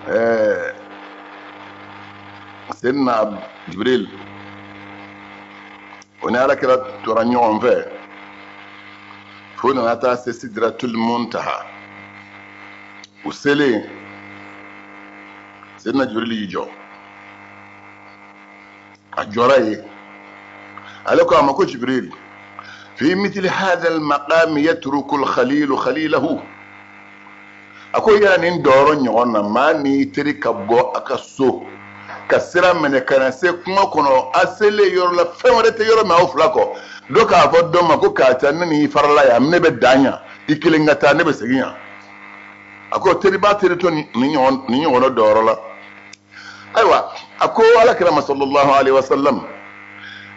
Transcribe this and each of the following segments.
Ɛɛ Seydina Jibril o ni Alakira tora ɲɔgɔn fɛ fo nana taa se Sidratul Muntaha. U selen, Seydina Jibril y'i jɔ, a jɔra yen. Ale ko a ma ko Jibril, fi mithli hadha al-maqami yatruku al-khalilu khalilahu. A ko yala nin dɔyɔrɔ ɲɔgɔn na, maa n'i teri ka bɔ a ka so ka sira minɛ ka na se kungo kɔnɔ, a selen yɔrɔ la, fɛn wɛrɛ tɛ yɔrɔ min aw fila kɔ, dɔ k'a fɔ dɔ ma ko karisa, ne n'i farala yan, ne bɛ dan yan, i kelen ka taa, ne bɛ segin yan. A ko teri b'a teri to nin ɲɔgɔnna dɔyɔrɔ la? Ayiwa, a ko Ala kira ma sallallahu alaihi wasallam,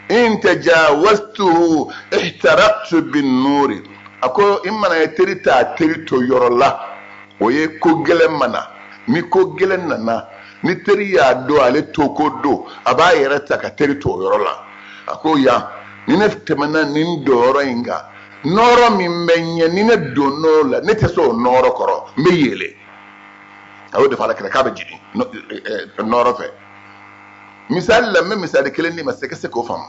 in tajawastuhu ihtaraqtu bin nuri. A ko i mana ye teri t'a teri to yɔrɔ la, o ye ko gɛlɛn mana. Ni ko gɛlɛn nana, ni teri y'a dɔn ale to ko don, a b'a yɛrɛ ta ka teri to o yɔrɔ la. A ko yan, ni ne tɛmɛna nin dɔyɔrɔ in kan, nɔɔrɔ min bɛ ɲɛ, ni ne donn'o la, ne tɛ se o nɔɔrɔ kɔrɔ, n bɛ yeelen. A y'o de fɔ Ala kira k'a bɛ jigin nɔɔrɔ fɛ. Misali la, n bɛ misali kelen d'i ma se ka se k'o faamu.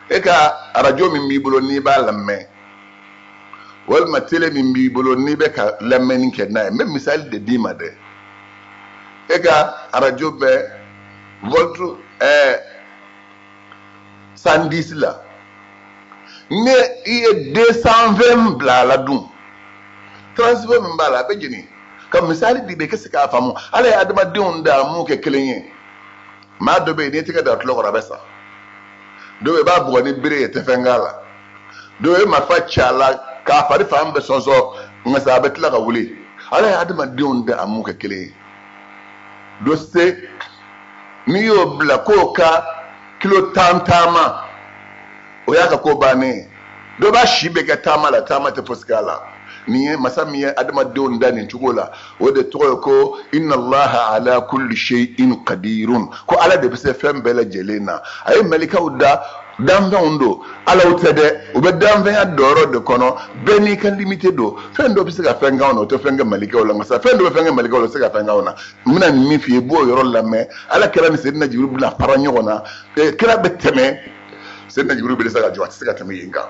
E ka arajo min b'i bolo n'i b'a lamɛn, walima tele min b'i bolo n'i bɛ ka lamɛnni kɛ n'a ye, n bɛ misali de d'i ma dɛ. E ka arajo bɛ volt 110 la, ni i ye 220 bila a la dun, transfo min b'a la, a bɛ jeni. Ka misali di bɛ i ka se k'a faamu. Ala ye adamadenw da m'u kɛ kelen ye. Maa dɔ bɛ yen, n'i tɛgɛ da tulo kɔrɔ, a bɛ sa. Dɔ bɛ yen, i b'a bugɔ ni bere ye, tɛ fɛn k'a la. Dɔ bɛ yen, marifa ci a la k'a fari fan bɛɛ sɔnsɔn, nka sa a bɛ tila ka wuli. Ala ye adamadenw da a m'u kɛ kelen ye. Dɔ se n'i y'o bila k'o ka kilo 10 taama, o y'a ka ko bannen ye. Dɔ b'a si bɛɛ kɛ taama la, taama tɛ fosi k'a la. Nin ye masa min ye adamadenw da nin cogo la, o de tɔgɔ ye ko inna allaha ala kulli shay'in qadirun, ko Ala de bɛ se fɛn bɛɛ lajɛlen na. A ye mɛlɛkɛw da, danfɛnw don, alaw tɛ dɛ. U bɛ danfɛnya dɔyɔrɔ de kɔnɔ, bɛɛ n'i ka limite don. Fɛn dɔ bɛ se ka fɛn k'anw na, o tɛ fɛn kɛ mɛlɛkɛw la, nka sa fɛn dɔ bɛ fɛn kɛ mɛlɛkɛw la, o tɛ se ka fɛn k'anw na. N bɛna nin min f'i ye, i b'o yɔrɔ lamɛn. Ala kira ni Seydina Jibril bɛna fara ɲɔgɔn na. Kira bɛ tɛmɛ, Seydina Jibril bɛ se ka jɔ, a tɛ se ka tɛmɛ yen kan.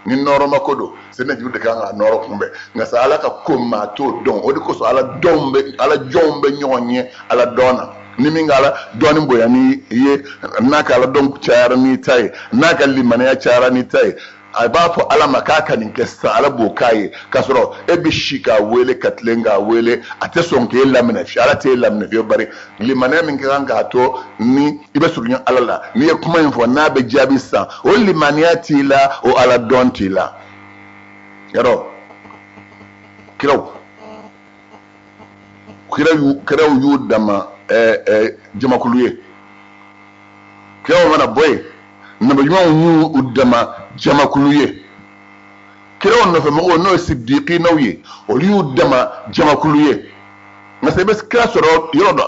Ni nɔɔrɔma ko don, Seydina Jibril de kan ka nɔɔrɔ kunbɛn. Nka sa Ala ka ko maa t'o dɔn. O de kosɔn Ala dɔn bɛ, Ala jɔnw bɛ ɲɔgɔn ɲɛ Ala dɔn na. Ni min ka Ala dɔnni bonya ni ye, n'a ka Ala dɔn cayara n'i ta ye, n'a ka limaniya cayara n'i ta ye, a b'a fɔ Ala ma k'a ka nin kɛ sisan, Ala b'o k'a ye. K'a sɔrɔ e bɛ si k'a wele, ka tilen k'a wele, a tɛ sɔn k'e laminɛ fiyewu. Ala t'e laminɛ fiyewu, bari limaniya min ka kan k'a to ni i bɛ surunya Ala la, n'i ye kuma in fɔ n'a bɛ jaabi sisan, o limaniya t'i la, o Ala dɔn t'i la. Yarɔ kiraw y'u dama jamakulu ye. Kiraw mana bɔ yen, nabiɲumanw y'u dama jamakulu ye. Kiraw nɔfɛ mɔgɔw, n'o ye sidiqinaw ye, olu y'u dama jamakulu ye. Nka sa i bɛ kira sɔrɔ yɔrɔ dɔ,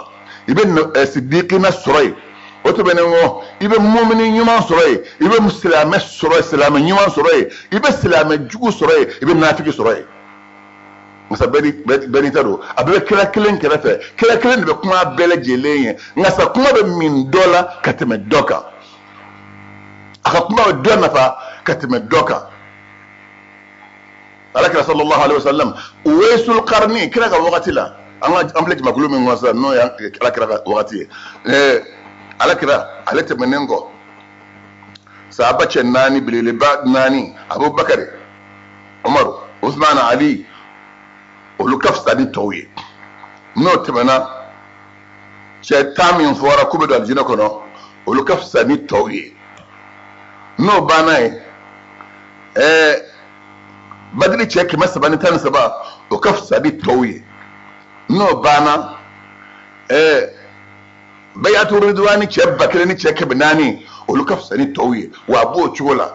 i bɛ sidiqina sɔrɔ yen. O tɛmɛnen kɔ, i bɛ mumini ɲuman sɔrɔ yen, i bɛ silamɛ sɔrɔ yen, silamɛ ɲuman sɔrɔ yen, i bɛ silamɛ jugu sɔrɔ yen, i bɛ nafiki sɔrɔ yen. Nka sa bɛɛ n'i ta don. A bɛɛ bɛ kira kelen kɛrɛfɛ, kira kelen de bɛ kuma bɛɛ lajɛlen ye. Nka sa kuma bɛ min dɔ la ka tɛmɛ dɔ kan, a ka kuma bɛ dɔ nafa ka tɛmɛ dɔ kan. Ala kira sallallahu alaihi wasallam, Uwaisul Qarni, kira ka wagati la, an ka an filɛ jamakulu min kɔnɔ sisan, n'o ye ala kira ka wagati ye. Ala kira ale tɛmɛnen kɔ, sahaba cɛ naani belebeleba naani, Abubakari, Umaru, Usman, Ali, olu ka fisa ni tɔw ye. N'o tɛmɛna, cɛ 10 min fɔra k'u bɛ don alijinɛ kɔnɔ, olu ka fisa ni tɔw ye. N'o banna ye, Badiri cɛ 313, o ka fisa ni tɔw ye. N'o banna, bayatu ridwani cɛ 1000 ni cɛ 400, olu ka fisa ni tɔw ye. Wa a b'o cogo la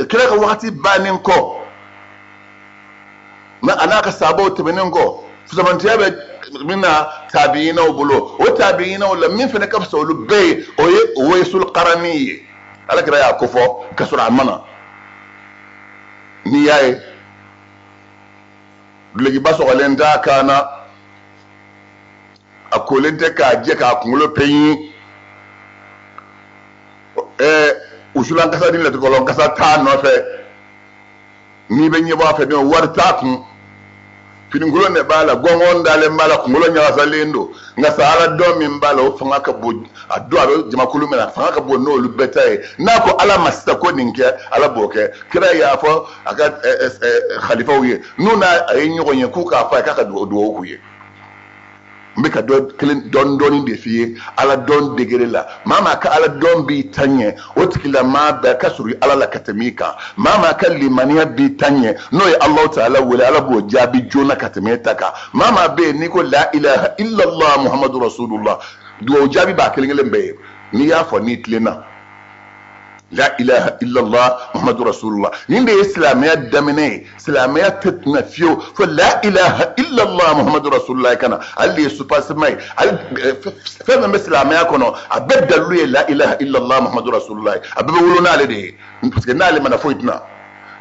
kira ka wagati bannen kɔ, a n'a ka sahabaw tɛmɛnen kɔ, fisamantiya bɛ min na tabiinaw bolo, o tabiinaw la min fana ka fisa olu bɛɛ ye, o ye Uwaisul Qarani ye. Ala kira y'a kofɔ ka sɔrɔ a ma na. N'i y'a ye Dulokiba sɔgɔlen t'a kan na, a kolen tɛ k'a jɛ k'a kunkolo peɲi, wusulan kasa ni latikɔlɔn kasa t'a nɔfɛ. N'i bɛ ɲɛbɔ a fɛ dɔrɔn wari t'a kun, finikolon de b'a la, gɔngɔn dalen b'a la, kunkolo ɲagasalen don. Nka sa ala dɔn min b'a la, o fanga ka bon. A don a bɛ jamakulu min na, fanga ka bon n'olu bɛɛ ta ye. N'a ko ala ma sisan ko nin kɛ, ala b'o kɛ. Kira y'a fɔ a ka khalifaw ye, n'u n'a a ye ɲɔgɔn ye, k'u k'a fɔ a ye k'a ka dugawu k'u ye. N bɛ ka dɔ kelen dɔɔni dɔɔni de f'i ye ala dɔn degré la. Maa maa ka ala dɔn b'i ta ɲɛ, o tigilamaa bɛɛ ka surun ala la ka tɛmɛ i kan. Maa maa ka limaniya b'i ta ɲɛ, n'o ye Alahu taala wele, ala b'o jaabi joona ka tɛmɛ e ta kan. Maa maa bɛ yen n'i ko la ilaha illallah muhammadu rasulullah, dugawu jaabi b'a kelen kelen bɛɛ ye n'i y'a fɔ n'i tilenna. La ilaha illallah muhammadu rasulullah, nin de ye silamɛya daminɛ ye. Silamɛya tɛ tɛmɛ fiyewu fo la ilaha illallah muhammadu rasulullah ka na. Ale de ye soubassement ye. Ale fɛn fɛn bɛ silamɛya kɔnɔ, a bɛɛ dalilu ye la ilaha illallah muhammadu rasulullah. A bɛɛ bɛ wolo n'ale de ye, parce que n'ale mana foyi tɛna.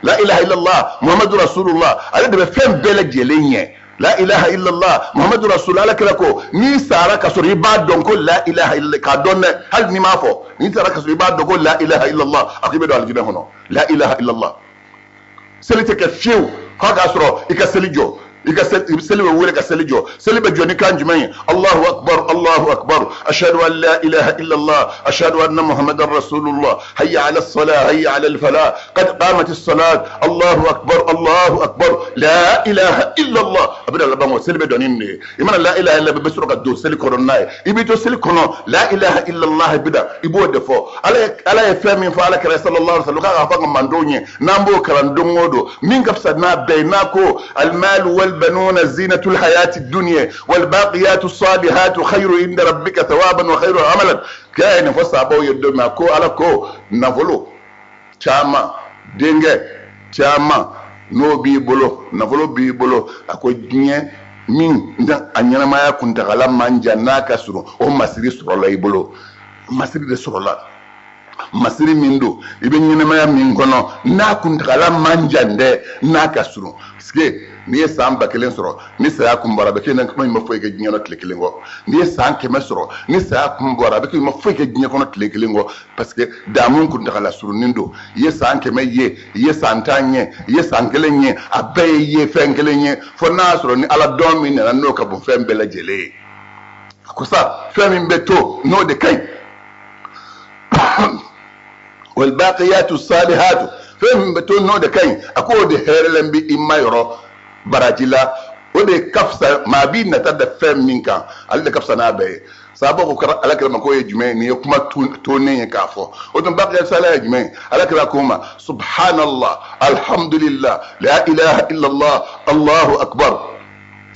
La ilaha illallah muhammadu rasulullah, ale de bɛ fɛn bɛɛ lajɛlen ɲɛ. La ilaha illallah muhammadu rasulullah, ala kira ko n'i sara ka sɔrɔ i b'a dɔn ko la ilaha illallah, k'a dɔn dɛ, hali n'i m'a fɔ, n'i sara ka sɔrɔ i b'a dɔn ko la ilaha illallah, a ko i bɛ don alijinɛ kɔnɔ. La ilaha illallah. Seli tɛ kɛ fiyewu f'a k'a sɔrɔ i ka seli jɔ. I ka seli bɛ wele ka seli jɔ. Seli bɛ jɔ ni kan jumɛn ye? Allahu akbar, Allahu akbar, ashhadu an la ilaha illallah, ashhadu anna muhammadan rasulullah, hayya ala salah, hayya ala al-falah, qad qamat as-salat, Allahu akbar, Allahu akbar, la ilaha illallah. A bɛ na laban o seli bɛ dɔn ni nin de ye. I mana la ilaha illallah bɛ sɔrɔ ka don seli kɔnɔ n'a ye. I b'i to seli kɔnɔ, la ilaha illallah bɛ na, i b'o de fɔ. Ala ye fɛn min fɔ ala kira sallallahu alaihi wasallam k'a k'a fɔ an ka mandenw ye, n'an b'o kalan don o don, min ka fisa n'a bɛɛ ye, n'a ko almalu walbanuna zinatul hayati dunya walbaqiyatu salihatu khayru inda rabbika thawaban wa khayru amalan. Kira ye nin fɔ sahabaw ye don min, a ko ala ko nafolo caman, denkɛ caman, n'o b'i bolo, nafolo b'i bolo, a ko diɲɛ min a ɲɛnamaya kuntagala man jan n'a ka surun, o masiri sɔrɔla i bolo. Masiri de sɔrɔla, masiri min don i bɛ ɲɛnamaya min kɔnɔ n'a kuntagala man jan dɛ, n'a ka surun. Parce que n'i ye san 1000 sɔrɔ, ni saya kun bɔra, a bɛ kɛ i n'a fɔ i ma foyi kɛ diɲɛ kɔnɔ tile kelen kɔ. N'i ye san 100 sɔrɔ, ni saya kun bɔra, a bɛ kɛ i ma foyi kɛ diɲɛ kɔnɔ tile kelen kɔ, parce que damu kuntagala surunnen don. I ye san 100 ye, i ye san 10 ye, i ye san 1 ye, a bɛɛ ye ye fɛn kelen ye, fo n'a y'a sɔrɔ ni ala dɔn min nana n'o ka bon fɛn bɛɛ lajɛlen ye. A ko sa fɛn min bɛ to n'o de ka ɲi, walbaqiyatu salihatu, fɛn min bɛ to n'o de ka ɲi, a ko o de hɛrɛlen bɛ i ma yɔrɔ baraji la, o de ka fisa maa b'i nata da fɛn min kan, ale de ka fisa n'a bɛɛ ye. Sahabaw ko ala kira ma k'o ye jumɛn ye? Nin ye kuma tonnen ye k'a fɔ. O tun baqiyatu saliha ye jumɛn ye? Ala kira ko ma subhanallah, alhamdulillah, la ilaha illallah, allahu akbar.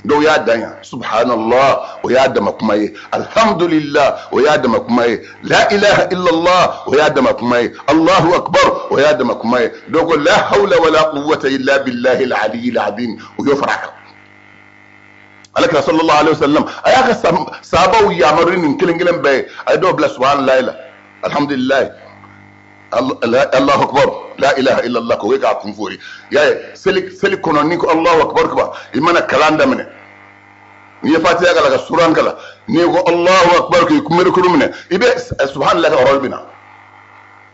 Dɔw y'a dan yan, subhanallah o y'a dama kuma ye, alhamdulillah o y'a dama kuma ye, la ilaha illallah o y'a dama kuma ye, allahu akbar o y'a dama kuma ye. Dɔw ko la hawla wala quwwata illa billahi al-aliyyil azim, o y'o fara a kan. Ala kira sallallahu alaihi wasallam a y'a ka sahabaw yamaru nin kelen kelen bɛɛ ye. A ye dɔw bila subhanallah la, alhamdulillah, Allahu akbar, la ilaha illallah, k'o kɛ k'a kun fori. Y'a ye seli kɔnɔ n'i ko Allahu akbar kaban, i mana kalan daminɛ, n'i ye fatiha kalan ka suran kalan, n'i ko Allahu akbar k'i kunberekuru minɛ, i bɛ subhanallah ka yɔrɔ bɛ na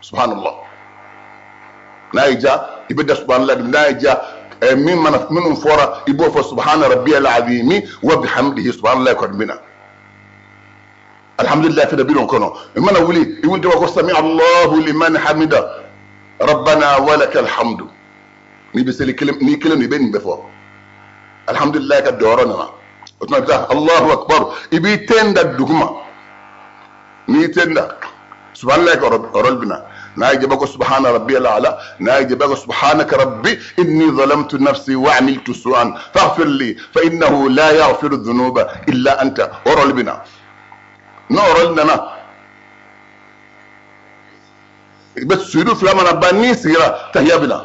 subhanallah. N'a y'i diya i bɛ da subhanallah, n'a y'i diya min mana minnu fɔra i b'o fɔ subhana rabbiyal azimi wa bihamdihi, subhanallah kɔni bɛ na. Alhamdulillah fana bɛ kɔnɔ. I mana wuli, i wuli tɔgɔ ko sami Allahu liman hamida rabbana walakal hamdu. N'i bɛ seli kelen, n'i kelen don, i bɛ nin bɛɛ fɔ. Alhamdulillah ka dɔyɔrɔ nana, o tuma i bɛ taa Allahu akbar, i b'i ten da duguma. N'i ten da subhanallah ka yɔrɔ bɛ na. N'a y'i jaabi ko subhana rabbiyal a'la, n'a y'i jaabi ko subhanaka rabbi inni zalamtu nafsi wa amiltu su'an faghfir li fa innahu la yaghfiru dhunuba illa anta, o yɔrɔ bɛ na. N'o yɔrɔ nana, i bɛ sujudu fila mana ban, n'i sigira tahiya bɛ na.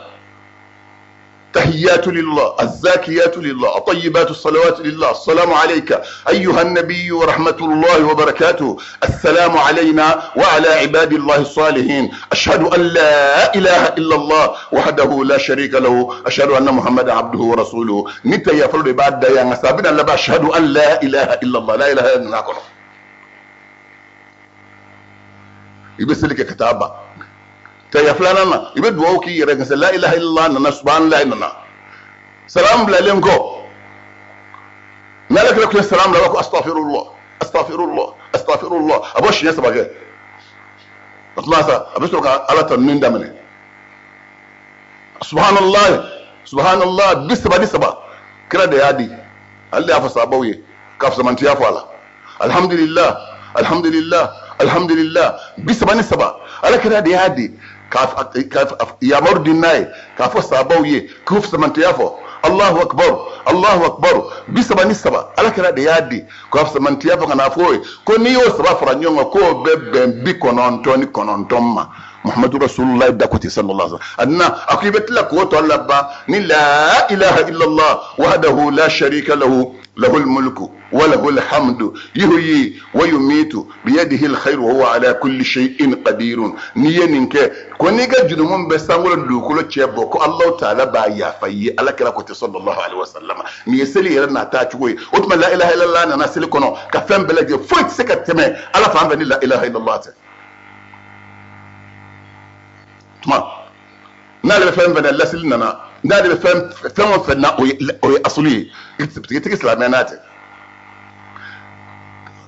Tahiya التحيات لله، الزاكيات لله، الطيبات الصلوات لله، السلام عليك أيها النبي ورحمة الله وبركاته، السلام علينا وعلى عباد الله الصالحين، أشهد أن لا إله إلا الله وحده لا شريك له، أشهد أن محمدا عبده ورسوله. نتا يا فرد بعد يا نسابنا لبا أشهد أن لا إله إلا الله، لا إله إلا الله كنو. يبسلك كتابة taya filanan na i bɛ dugawu k'i yɛrɛ kan la ilaha illallah nana subhanallahi nana salam bilalen kɔ n'ala kira kun ye salam bila a b'a ko astaghfirullah astaghfirullah astaghfirullah a b'o siɲɛ saba kɛ o tuma sa a bɛ sɔrɔ ka ala tanuni daminɛ subhanallah subhanallah 33 kira de y'a di ale de y'a fɔ sahabaw ye k'a fisamantiya fɔ a la alhamdulillah alhamdulillah alhamdulillah 33 ala kira de y'a di ka yamaru di n'a ye k'a fɔ sahabaw ye k'u fisamantiya fɔ allahu akbar allahu akbar 33 ala kira de y'a di k'a fisamantiya fɔ ka n'a fɔ o ye ko n'i y'o saba fara ɲɔgɔn kan k'o bɛ bɛn 99 ma. Muhammadu Rasulullah da ko ten sallallahu alaihi wasallam. A na a ko i bɛ tila k'o tɔ laban ni la ilaha illallah wahdahu la sharika lahu lahul mulku wa lahul hamdu yuhyi wa yumitu biyadihi alkhairu wa huwa ala kulli shay'in qadirun. N'i ye nin kɛ ko n'i ka jurumu bɛ sankolo ni dugukolo cɛ bɔ ko Allahu ta'ala b'a yafa i ye. Ala kira ko ten sallallahu alaihi wasallam. Nin ye seli yɛrɛ n'a taa cogo ye. O tuma la ilaha illallah nana seli kɔnɔ ka fɛn bɛɛ lajɛ foyi tɛ se ka tɛmɛ Ala fan fɛ ni la ilaha illallah tɛ. Tuma n'ale bɛ fɛn fɛn na lasili nana n'ale bɛ fɛn fɛn o fɛn na o ye asulu ye i tɛ silamɛ n'a tɛ.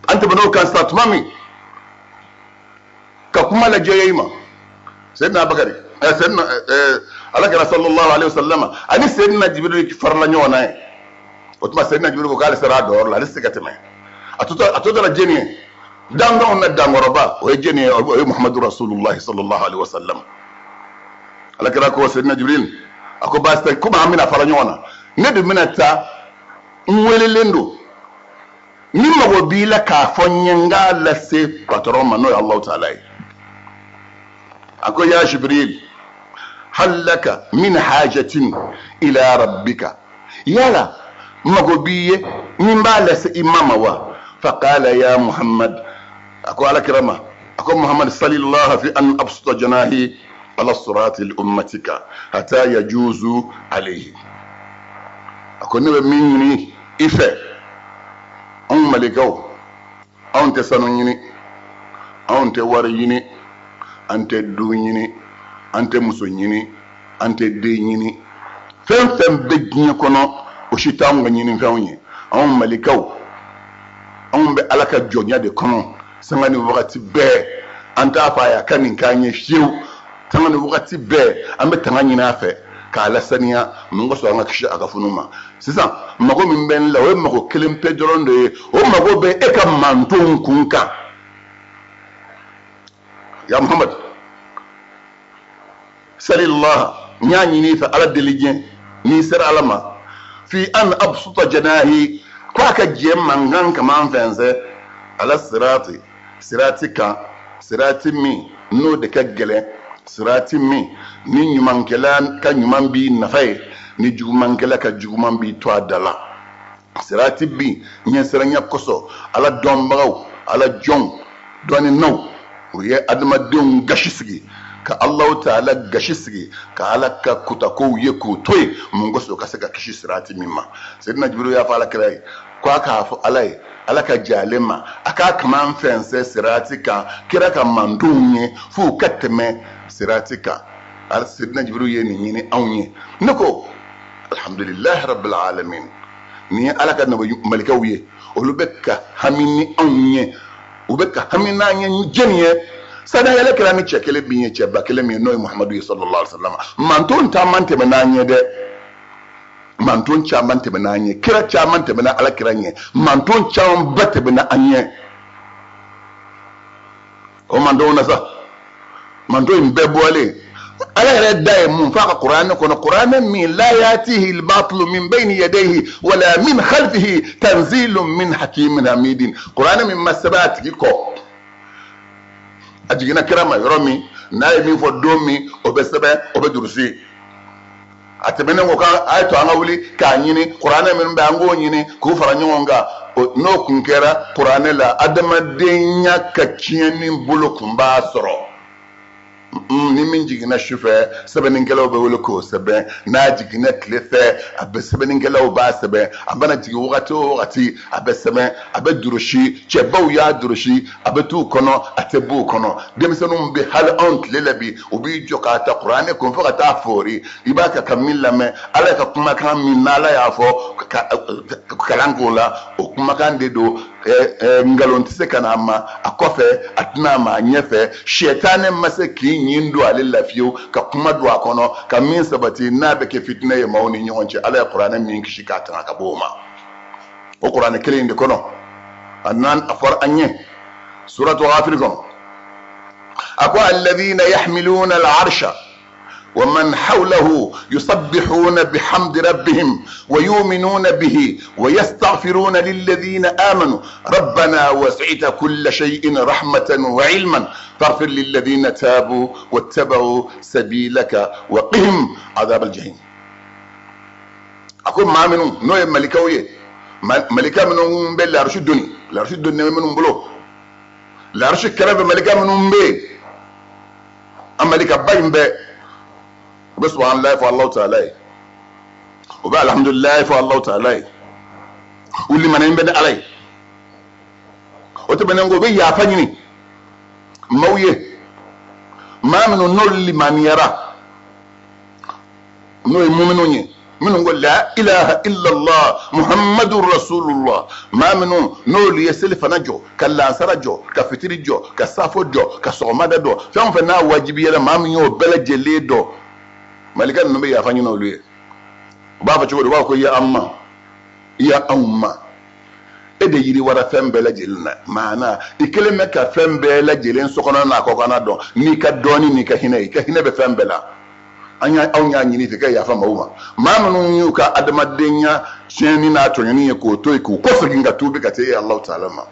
An tɛmɛn'o kan sisan tuma min ka kuma lajɛ i ma Seyidina Abakari Seyidina ala kira sallallahu alaihi wasallam ani Seyidina Jibril farala ɲɔgɔn na ye. O tuma Seyidina Jibril ko k'ale sera a dɔyɔrɔ la ale tɛ se ka tɛmɛ a tɔ tora jɛni ye danganw na dankɔrɔba o ye jɛni ye o ye Muhammadu Rasulullah sallallahu alaihi wasallam. Ala kira ko Seyidina Jibril a ko baasi tɛ komi an bɛna fara ɲɔgɔn na ne dun bɛna taa n welelen don ni mago b'i la k'a fɔ n ye n k'a lase patɔrɔn ma n'o ye Alahu taala ye. A ko ya Jibril hal laka min hajatin ila rabbika yala mago b'i ye min b'a lase i ma ma wa? Faqala ya Muhammad a ko ala kira ma a ko Muhammad sallallahu fi an absuta janahi ala sirati li ummatika hatta yajuzu alayhi. A ko ne bɛ min ɲini i fɛ anw malikaw anw tɛ sanu ɲini anw tɛ wari ɲini an tɛ du ɲini an tɛ muso ɲini an tɛ den ɲini fɛn fɛn bɛ diɲɛ kɔnɔ o si t'anw ka ɲinifɛnw ye. Anw malikaw anw bɛ ala ka jɔnya de kɔnɔ sanga ni wagati bɛɛ an t'a fɔ a ye a ka nin k'an ye fiyewu sanga ni wagati bɛɛ an bɛ tanga ɲini a fɛ k'a lasaniya mun kosɔn an ka kisi a ka funu ma. Sisan mago min bɛ n la o ye mago kelen pe dɔrɔn de ye o mago bɛ e ka mantonw kun kan. Ya Muhammad salillah n y'a ɲini i fɛ ala deli diɲɛ n'i sera ala ma fi an absuta janahi k'a ka jɛ mankan kama fɛnsɛ ala sirati sirati kan sirati min n'o de ka gɛlɛn sirati min ni ɲumankɛla ka ɲuman b'i nafa ye ni jugumankɛla ka juguman b'i to a da la sirati bi ɲɛsiranya kosɔn ala dɔnbagaw ala jɔnw dɔnninaw u ye adamadenw gasi sigi ka Alahu taala gasi sigi ka ala ka kutakow ye k'u to yen mun kosɔn ka se ka kisi sirati min ma. Seyidina Jibril y'a fɔ ala kira ye ko a k'a fɔ ala ye ala ka jɛ ale ma a k'a kaman fɛnsɛ sirati kan kira ka mantonw ye f'u ka tɛmɛ sirati kan. Seyidina Jibril ye nin ɲini anw ye. Ne ko alhamdulilahi rabbil alamin nin ye ala ka malikaw ye olu bɛ ka hami ni anw ye u bɛ ka hami n'an ye jɛni ye sani yɛlɛ kɛra ni cɛ kelen min ye cɛba kelen min ye n'o ye Muhamadu ye sallallahu alaihi wasallam. Manton caman tɛmɛna an ɲɛ dɛ manton caman tɛmɛna an ɲɛ kira caman tɛmɛna ala kira ɲɛ manton camanba tɛmɛna an ɲɛ. O mantonw na sa manton in bɛɛ bɔlen ala yɛrɛ da ye mun f'a ka kuranɛ kɔnɔ kuranɛ min la yatihi al-batilu min bayni yadayhi wala min khalfihi tanzilun min hakimin hamidin. Kuranɛ min ma sɛbɛn a tigi kɔ a jiginna kira ma yɔrɔ min n'a ye min fɔ don min o bɛ sɛbɛn o bɛ durusi. A tɛmɛnen kɔ kan, a ye to an ka wuli k'a ɲini, kuranɛ minnu bɛ, an k'o ɲini k'u fara ɲɔgɔn kan. N'o kun kɛra kuranɛ la, adamadenya ka tiɲɛni bolo kun b'a sɔrɔ. Ni min jiginna su fɛ, sɛbɛnnikɛlaw bɛ wele k'o sɛbɛn. N'a jiginna tile fɛ, a bɛ sɛbɛnnikɛlaw b'a sɛbɛn. A mana jigin wagati o wagati, a bɛ sɛbɛn, a bɛ durusi. Cɛbaw y'a durusi, a bɛ t'u kɔnɔ, a tɛ b'u kɔnɔ. Denmisɛnninw bɛ hali anw tile la bi, u b'i jɔ k'a ta kuranɛ kun fo ka taa foori. I b'a kɛ ka min lamɛn, Ala ka kumakan min n'Ala y'a fɔ ka kalan k'o la, o kumakan de don. Nkalon tɛ se ka n'a ma a kɔfɛ, a tɛna a ma a ɲɛfɛ. Sɛtanɛ ma se k'i ɲin don ale la fiyewu ka kuma don a kɔnɔ ka min sabati n'a bɛ kɛ fitinɛ ye maaw ni ɲɔgɔn cɛ. Ala ye kuranɛ min kisi k'a tanga ka bɔ o ma, o kuranɛ kelen in de kɔnɔ a nan a fɔra an ye suratu Ghafir kɔnɔ, a ko alladhina yahmiluna al-arsha ومن حوله يسبحون بحمد ربهم ويؤمنون به ويستغفرون للذين آمنوا ربنا وسعت كل شيء رحمة وعلما فاغفر للذين تابوا واتبعوا سبيلك وقهم عذاب الجحيم. A ko maa minnu n'o ye malikaw ye, malika minnu bɛ larusi doni, larusi doni minnu bolo, larusi kɛrɛfɛ malika minnu bɛ yen, a malikaba in bɛɛ u bɛ subahanallahi fɔ Alahu taala ye, u bɛ alhamdulilayi fɔ Alahu taala ye, u limaniya bɛ ni Ala ye. O tɛmɛnen kɔ, u bɛ yafa ɲini maaw ye, maa minnu n'olu limaniyara, n'o ye muminw ye, minnu ko la ilaha illallah muhammadu rasulullah, maa minnu n'olu ye selifana jɔ, ka lansara jɔ, ka fitiri jɔ, ka safo jɔ, ka sɔgɔmada dɔ, fɛn o fɛn n'a wajibiyara, maa min y'o bɛɛ lajɛlen dɔn, malika ninnu bɛ yafa ɲini olu ye. U b'a fɔ cogo di? U b'a fɔ ko ya an ma, ya anw ma, e de yiriwara fɛn bɛɛ lajɛlen na. Maana i kelen bɛ ka fɛn bɛɛ lajɛlen sokɔnɔ n'a kɔkanna dɔn n'i ka dɔnni n'i ka hinɛ ye. I ka hinɛ bɛ fɛn bɛɛ la. An y'a anw y'a ɲini fɛ ka yafa maaw ma, maa minnu y'u ka adamadenya tiɲɛni n'a tɔɲɔni ye, k'o to yen, k'u kɔsegin ka tuubi ka se e Alahu taala ma.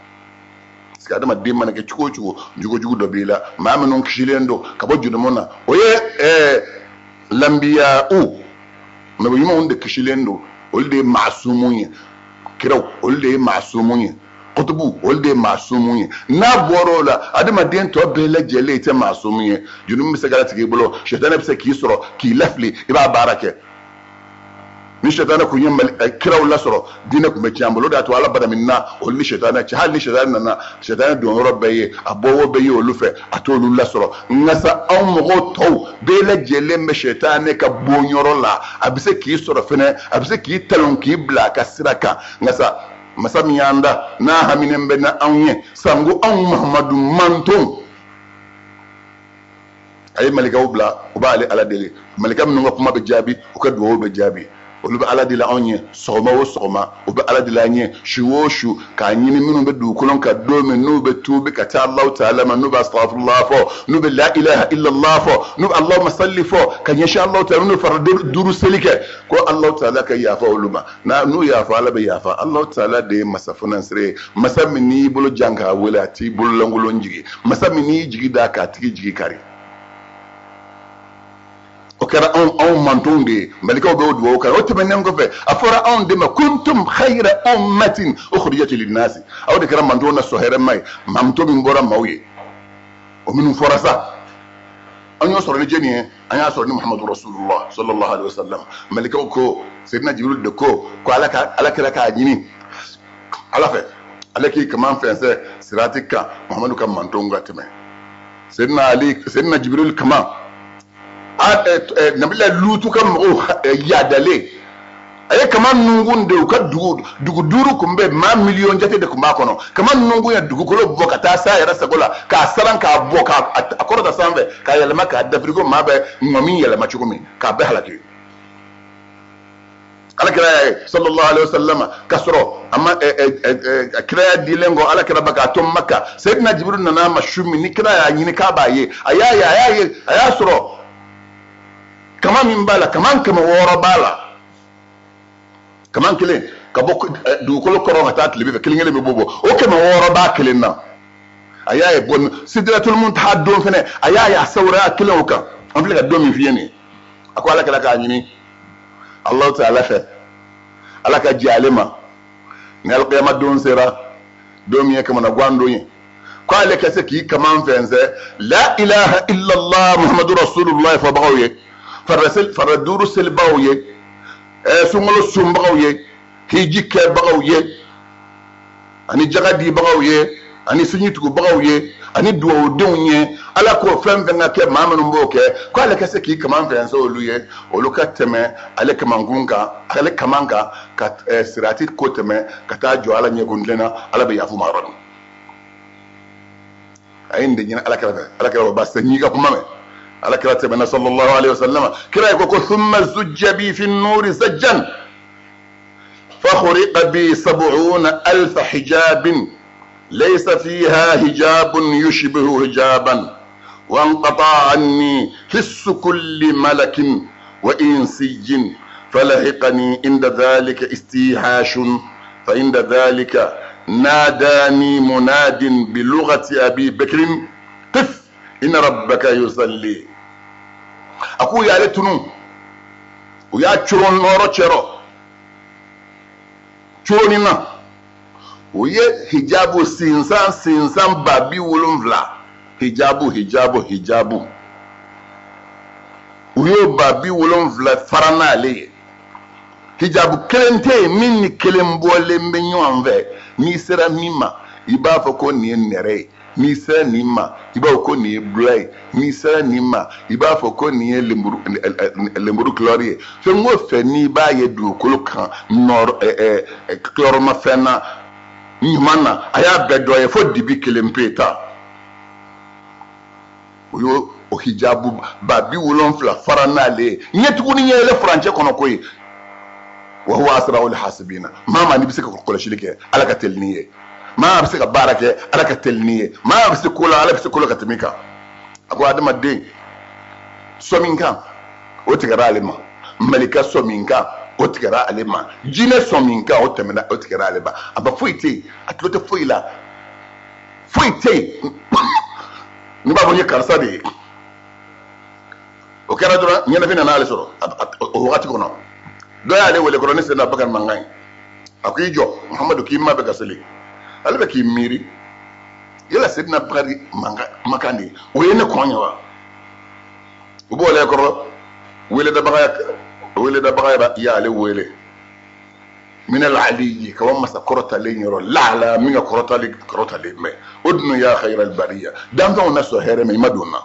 Parce que adamaden mana kɛ cogo o cogo, jogojugu dɔ b'i la. Maa minnu kisilen don ka bɔ jurumu na, o ye lanbiya u nabi ɲumanw de kisilen don, olu de ye maasumu ye. Kiraw, olu de ye maasumu ye. Kutubu, olu de ye maasumu ye. N'a bɔra o la, adamaden tɔ bɛɛ lajɛlen tɛ maasumu ye. Jurumu bɛ se ka latigɛ i bolo, sɛtanɛ bɛ se k'i sɔrɔ k'i lafili, i b'a baara kɛ. Ni sɛtanɛ kun ye kiraw lasɔrɔ, diinɛ kun bɛ tiɲɛ an bolo. O de y'a to Ala badaminna olu ni sɛtanɛ cɛ. Hali ni sɛtanɛ nana, sɛtanɛ don yɔrɔ bɛɛ ye, a bɔwo bɛɛ ye olu fɛ, a t'olu lasɔrɔ. Nka sa, anw mɔgɔw tɔw bɛɛ lajɛlen bɛ sɛtanɛ ka bon yɔrɔ la. A bɛ se k'i sɔrɔ fɛnɛ, a bɛ se k'i talon k'i bila a ka sira kan. Nka sa, masa min y'an da, n'a haminen bɛ na anw ye sanko anw Muhamadu mantonw, a ye malikaw bila, u b'ale Ala deli. Malika minnu ka kuma bɛ jaabi, u ka dugawu bɛ jaabi, olu bɛ Ala deli anw ye sɔgɔma o sɔgɔma, u bɛ Ala deli an ye su o su, k'a ɲini minnu bɛ dugukolo kan don min n'u bɛ tuubi ka taa Alahu taala ma, n'u bɛ astaghfirullah fɔ, n'u bɛ la ilaha illallah fɔ, n'u bɛ Allahumma salli fɔ ka ɲɛsin Alahu taala, n'u fara duuru seli kɛ, ko Alahu taala ka yafa olu ma. Na n'u yafa, Ala bɛ yafa. Alahu taala de ye masa funansire ye, masa min n'i bolo jan k'a wele, a t'i bolo lankolon jigin, masa min n'i jigi da k'a tigi jigi kari. O kɛra anw mantonw de ye. Malikaw bɛ o dugawu kɛ. O tɛmɛnen kɔfɛ, a fɔra anw de ma kuntum khayra ummatin ukhrijat linnasi. Aw de kɛra mantonw na sɔn hɛrɛma ye, manton min bɔra maaw ye. O minnu fɔra sa, an y'o sɔrɔ ni jɛni ye? An y'a sɔrɔ ni Muhammadu rasulullah sallallahu alaihi wasallam. Malikaw ko, Seydina Jibril de ko ko Ala ka Ala kɛra k'a ɲini Ala fɛ, ale k'i kaman fɛnsɛ sirati kan, Muhammadu ka mantonw ka tɛmɛ. Seydina Ali, Seydina Jibril kaman nabila Lutu ka mɔgɔw yadalen, a ye kaman nungun de. U ka dugu duuru kun bɛ, maa miliyɔn jate de kun b'a kɔnɔ. Kaman nungun ye dugukolo bɔ ka taa s'a yɛrɛ sago la, k'a saran, k'a bɔ, k'a kɔrɔta sanfɛ, k'a yɛlɛma, k'a dafiri ko maa bɛ ŋɔmi yɛlɛma cogo min, k'a bɛɛ halaki. Ala kira y'a ye sallallahu alaihi wasallam, k'a sɔrɔ a ma kiraya dilen kɔ, Ala kira ba k'a to Maka. Seydina Jibril nana a ma su min ni kira y'a ɲini k'a b'a ye, a y'a ye, a y'a ye, a y'a sɔrɔ kaman min b'a la, kaman 600 b'a la. Kaman kelen ka bɔ dugukolo kɔrɔ ka taa tilebin fɛ, kelen kelen bɛ bɔ, o 600 b'a kelen na. A y'a ye bɔn Sidratul Muntaha don fɛnɛ, a y'a ye a sawuraya kelen o kan. An filɛ ka don min f'i ye nin ye. A ko Ala kɛra k'a ɲini Alahu taala fɛ, Ala ka jɛ ale ma ni alikiyama don sera, don min ye kamanagan don ye, ko ale ka se k'i kaman fɛnsɛ la ilaha illallah muhammadu rasulullah fɔbagaw ye, farida duuru selibagaw ye, sunkalo sunbagaw ye, hiji kɛbagaw ye, ani jaga dibagaw ye, ani sinji tugubagaw ye, ani duwawudenw ye. Ala ko fɛn fɛn ka kɛ maa minnu b'o kɛ, ko ale ka se k'i kaman fɛnsɛ olu ye, olu ka tɛmɛ ale kamankun kan, ale kaman kan, ka sirati ko tɛmɛ ka taa jɔ Ala ɲɛkun tilen na, Ala bɛ yafa u ma yɔrɔ min. A ye nin de ɲini Ala kira fɛ. Ala kira ko baasi tɛ, n y'i ka kuma mɛn. Ala kira tɛmɛna sallallahu alaihi wasallam, kira ko ko thumma zujja bi fi nuri zajjan fakhuriqa bi sab'una alfa hijabin laysa fiha hijabun yushbihu hijaban وانقطع عني حس كل ملك وإنسي فلحقني عند ذلك استيحاش فعند ذلك ناداني مناد بلغة أبي بكر قف إن ربك يصلي. أقول يا لتنو ويا تشرون نورو تشرو تشروننا ويا hijabu sinsan sinsan babi wolonwula hijabu hijabu hijabu u y'o 70 fara n'ale ye. Hijabu kelen tɛ yen min ni kelen bɔlen bɛ ɲɔgɔn fɛ. N'i sera min ma i b'a fɔ ko nin ye nɛrɛ ye, n'i sera nin ma i b'a fɔ ko nin ye bula ye, n'i sera nin ma i b'a fɔ ko nin ye lemuru kulɔri ye. Fɛn o fɛn n'i b'a ye dugukolo kan nɔrɔ kulɔrɔmafɛn na ɲuman na, a y'a bɛɛ dɔ ye fo dibi kelen pe ta. O y'o o hijabu 70 fara n'ale ye. Ɲɛtugu ni ɲɛyɛlɛ furancɛ kɔnɔ ko ye. Wa huwa asra'ul hasibina. Maa maa n'i bɛ se ka kɔlɔsili kɛ, Ala ka teli n'i ye. Maa bɛ se ka baara kɛ, Ala ka teli n'i ye. Maa bɛ se ko la, Ala bɛ se ko la ka tɛmɛ i kan. A ko adamaden sɔmin kan o tigɛra ale ma, malika sɔmin kan o tigɛra ale ma, jinɛ sɔmin kan o tɛmɛna o tigɛra ale ma. A ba foyi tɛ yen, a tulo tɛ foyi la, foyi tɛ yen. N'i b'a fɔ n ye karisa de ye, o kɛra dɔrɔn ɲɛnafin nana ale sɔrɔ o wagati kɔnɔ. Dɔ y'ale wele kɔrɔ ni Seyidina Abubakar mankan ye. A ko i jɔ Muhamadu, k'i ma bɛ ka seli. Ale bɛ k'i miiri, yala Seyidina Abubakar mankan kumakan de ye, o ye ne kɔn ye wa? U b'o le kɔrɔ weledabaga y'ale wele min al-aliyyi, ka bɔ masa kɔrɔtalen yɔrɔ laala min ka kɔrɔtalen bɛ. Udnu ya khayra al-bariya, danfɛnw na sɔn hɛrɛ ma, i ma don na.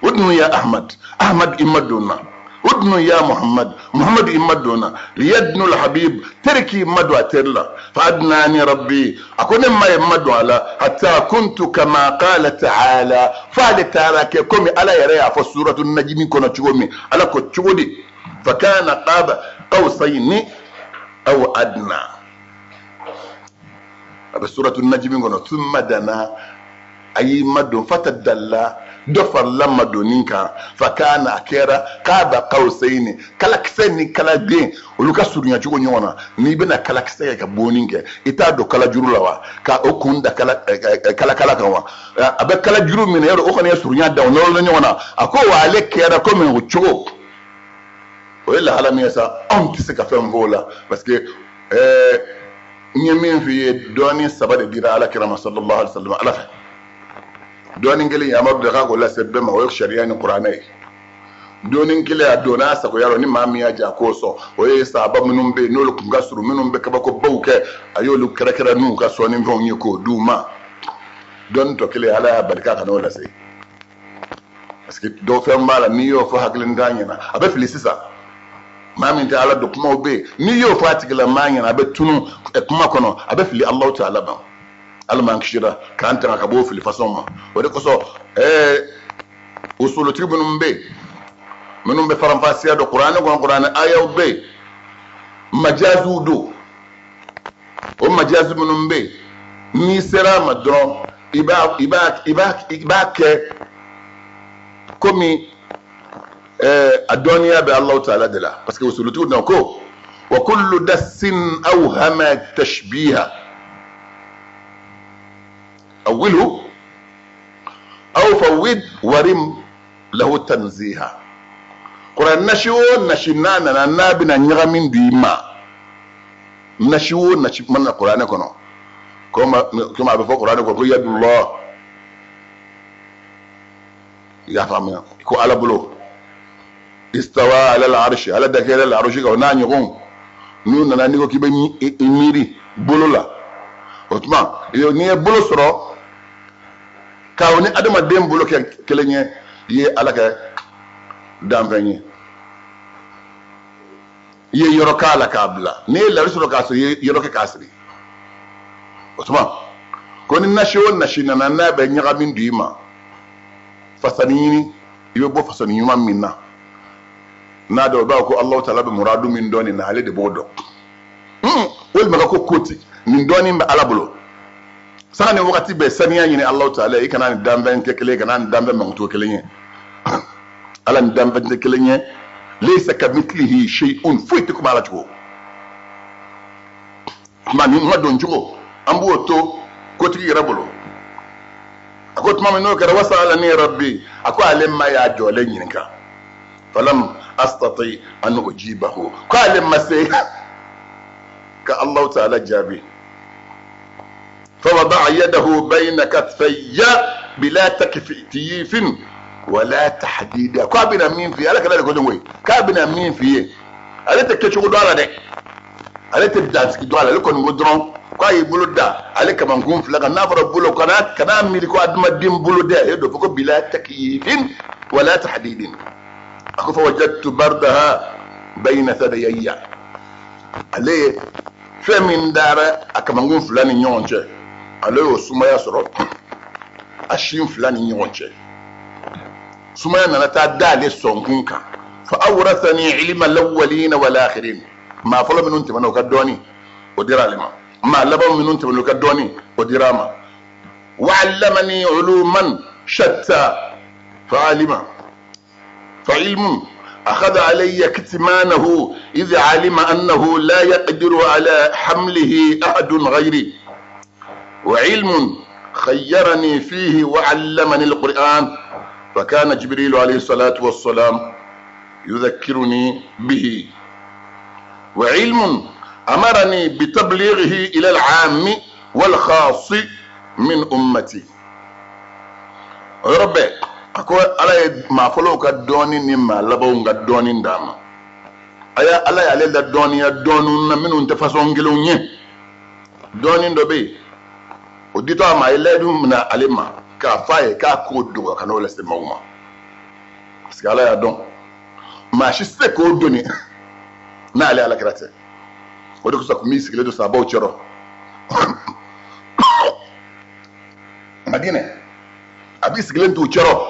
Udnu ya Ahmad, Ahmad i ma don na. Udnu ya Muhammad, Muhammad i ma don na. Liyadnu al-habib, teri k'i ma don a teri la. Fa adnani rabbi, a ko ne ma ye ma don a la. Hatta kuntu kama qala ta'ala, f'ale taara kɛ komi Ala yɛrɛ y'a fɔ suratu najimi kɔnɔ cogo min. Ala ko cogo di? Fa kana qaba qawsayni aw adna. A bɛ suratu najimi kɔnɔ. Thumma dana, a y'i madon, fatadalla, dɔ farala madonni kan. Fakana, a kɛra qaba qawsayni, kalakisɛ ni kaladen olu ka surunya cogo ɲɔgɔn na. N'i bɛna kalakisɛ kɛ ka bonni kɛ, i t'a don kalajuru la wa, ka o kun da kalakala kan wa? A bɛ kalajuru minɛ yɔrɔ, o kɔni ye surunya da, o nɔrɔlen ɲɔgɔn na. A ko wa ale kɛra komi o cogo. O ye lahala min ye sa, anw tɛ se ka fɛn fɔ o la, parce que n ye min f'i ye, dɔɔni saba de dira Ala kira ma sallallahu alaihi wasallam Ala fɛ. Dɔɔni kelen yamaru de k'a k'o lase bɛɛ ma, o ye sariya ni kuranɛ ye. Dɔɔni kelen a donna a sagoya rɔ, ni maa min y'a ja k'o sɔn, o ye sahaba minnu bɛ yen n'olu tun ka surun, minnu bɛ kabakobaw kɛ, a y'olu kɛrɛkɛrɛ n'u ka sɔnni fɛnw ye k'o d'u ma. Dɔɔni tɔ kelen Ala y'a bali k'a kana o lase, parce que dɔw fɛn b'a la, n'i y'o fɔ hakilintan ɲɛna a bɛ fili. Sisan maa min tɛ Ala dɔn, kumaw bɛ yen n'i y'o fɔ a tigilamaa ɲɛna a bɛ tunu kuma kɔnɔ, a bɛ fili Alahu taala ma. Ala m'an kisira k'an tanga ka bɔ o fili fasɔn ma. O de kosɔn usulutigi minnu bɛ yen, minnu bɛ faranfasiya dɔn kuranɛ kɔnɔ, kuranɛ ayaw bɛ yen, majaziw don. O majazi minnu bɛ yen, n'i sera a ma dɔrɔn i b'a kɛ komi a dɔnniya bɛ Alahu taala de la, parce que usulutigiw dɔn ko wa kullu dassin awhama tashbiha awwilhu aw fawwid warim lahu tanziha. Kuranɛ nasi o nasi n'a nana, n'a bɛna ɲagami don i ma, nasi o nasi mana na kuranɛ kɔnɔ, komi a bɛ fɔ kuranɛ kɔnɔ ko yadullah, i y'a faamuya, ko Ala bolo, istawa ala al-arshi, Ala dakɛra al-arshi kan, o n'a ɲɔgɔnw, n'u nana n'i ko k'i bɛ i miiri bolo la, o tuma n'i ye bolo sɔrɔ k'aw ni adamaden bolo kɛ kelen ye, i ye Ala kɛ danfɛn ye, i ye yɔrɔ k'a la k'a bila, n'i ye lari sɔrɔ k'a sɔrɔ i ye yɔrɔ kɛ k'a siri. O tuma ko ni nasi o nasi nana n'a bɛ ɲagami don i ma, fasani ɲini, i bɛ bɔ fasani ɲuman min na, n'a dɔn o b'a fɔ ko Alahu taala bɛ muradu min dɔn nin na, ale de b'o dɔn. Walima ka ko koti nin dɔnni bɛ Ala bolo, sanga ni wagati bɛɛ saniya ɲini Alahu taala, i kana ni danfɛn kɛ kelen ye, kana ni danfɛn mankutu kelen ye, Ala ni danfɛn tɛ kelen ye. Laysa kamithlihi shay'un, foyi tɛ komi Ala cogo. Tuma ni ma don cogo, an b'o to kotigi yɛrɛ bolo. A ko tuma min n'o kɛra, wasalani rabbi, a ko ale ma y'a jɔlen ɲininka, falam astati an ujibahu, ko ale ma se ka Allahu taala jaabi. Fawada'a yadahu bayna katfayya bila takyifin wala tahdida, ko a bɛna min f'i ye, Ala kɛra de ko ten koyi, k'a bɛna min f'i ye, ale tɛ kɛcogo dɔn a la dɛ, ale tɛ dansigi dɔn a la, ale kɔni ko dɔrɔn k'a y'i bolo da ale kamankun fila kan. N'a fɔra bolo, kana miiri ko adamaden bolo dɛ, e don fɔ ko bila takyifin wala tahdidin. A ko fa wajadtu bardaha bayna thadayya, ale ye fɛn min dara a kamankun fila ni ɲɔgɔn cɛ, ale y'o sumaya sɔrɔ a sin fila ni ɲɔgɔn cɛ. Sumaya nana taa da ale sɔnkun kan. Fa awrasani ilma alawwalina wal akhirin, maa fɔlɔ minnu tɛmɛna o ka dɔnni o dira ale ma, maa laban minnu tɛmɛna o ka dɔnni o dira a ma. Wa allamani uluman shatta fa alima fa ilmun akhadha alayya kitmanahu idh alima annahu la yaqdiru ala hamlihi ahadun ghayri, wa ilmun khayyarani fihi wa allamani alquran, fa kana jibril alayhi salatu wassalam yudhakkiruni bihi, wa ilmun amarani bitablighihi ila al'ammi wal khasi min ummati. O yɔrɔ bɛɛ a ko Ala ye maa fɔlɔw ka dɔnni ni maa labanw ka dɔnni d'a ma. Aya, Ala y'ale la dɔnniya dɔnniw na minnu tɛ fasɔn kelenw ye. Dɔnni dɔ bɛ yen, o ditɔ a ma, a ye layidu minɛ ale ma k'a f'a ye k'a k'o dogo ka n'o lase maaw ma, parce que Ala y'a dɔn maa si tɛ se k'o doni n'ale Ala kira tɛ. O de kosɔn a tun b'i sigilen don sahabaw cɛrɔ Madinɛ, a b'i sigilen t'u cɛrɔ,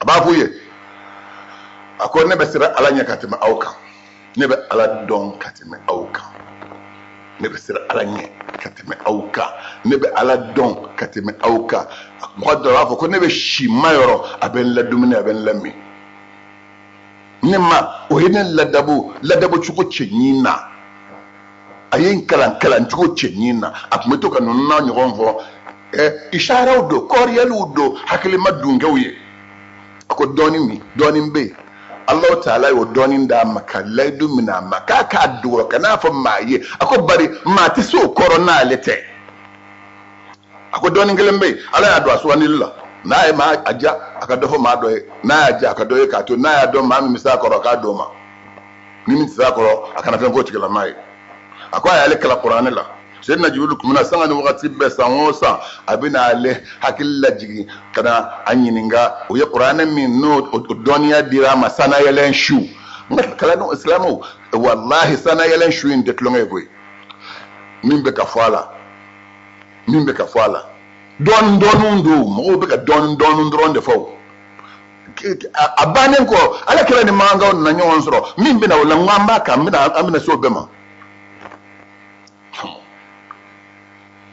a b'a f'u ye, a ko ne bɛ siran Ala ɲɛ ka tɛmɛ aw kan, ne bɛ Ala dɔn ka tɛmɛ aw kan, ne bɛ siran Ala ɲɛ ka tɛmɛ aw kan, ne bɛ Ala dɔn ka tɛmɛ aw kan. Mɔgɔ dɔ b'a fɔ ko ne bɛ si ma yɔrɔ, a bɛ n ladumuni, a bɛ n lamin, ne ma o ye ne ladabu ladabu cogo cɛɲi na, a ye n kalan kalan cogo cɛɲi na. A tun bɛ to ka ninnu n'a ɲɔgɔn fɔ, isaraw don, kɔriyaliw don, hakilima dunkɛw ye. A ko dɔɔni min dɔɔni bɛ yen, Alahu taala y'o dɔɔni d'a ma ka layidu minɛ a ma k'a k'a dogo ka n'a fɔ maa ye. A ko bari maa tɛ se o kɔrɔ n'ale tɛ. A ko dɔɔni kelen bɛ yen, Ala y'a don a sugandili la, n'a ye maa a ja a ka dɔ fɔ maa dɔ ye, n'a y'a ja a ka dɔ ye k'a to, n'a y'a dɔn maa min bɛ se a kɔrɔ a k'a d'o ma, ni min tɛ se a kɔrɔ a kana fɛn f'o tigilamaa ye. A ko a y'ale kalan kuranɛ la, Seyidina Jibirilu tun bɛna sanga ni wagati bɛɛ, san o san a bɛna ale hakili lajigin ka na a ɲininka o ye kuranɛ min n'o dɔnniya dira a ma sanayɛlɛn su. N ka kalandenw silamɛw, walahi sanayɛlɛn su in tɛ tulonkɛ ye koyi. Min bɛ ka fɔ a la, min bɛ ka fɔ a la, dɔɔnin dɔɔninw don, mɔgɔw bɛ ka dɔɔnin dɔɔnin dɔrɔn de fɔ. A bannen kɔ, Ala kira ni makankaw nana ɲɔgɔn sɔrɔ, min bɛna o la, n ko an b'a kan, an bɛna se o bɛɛ ma.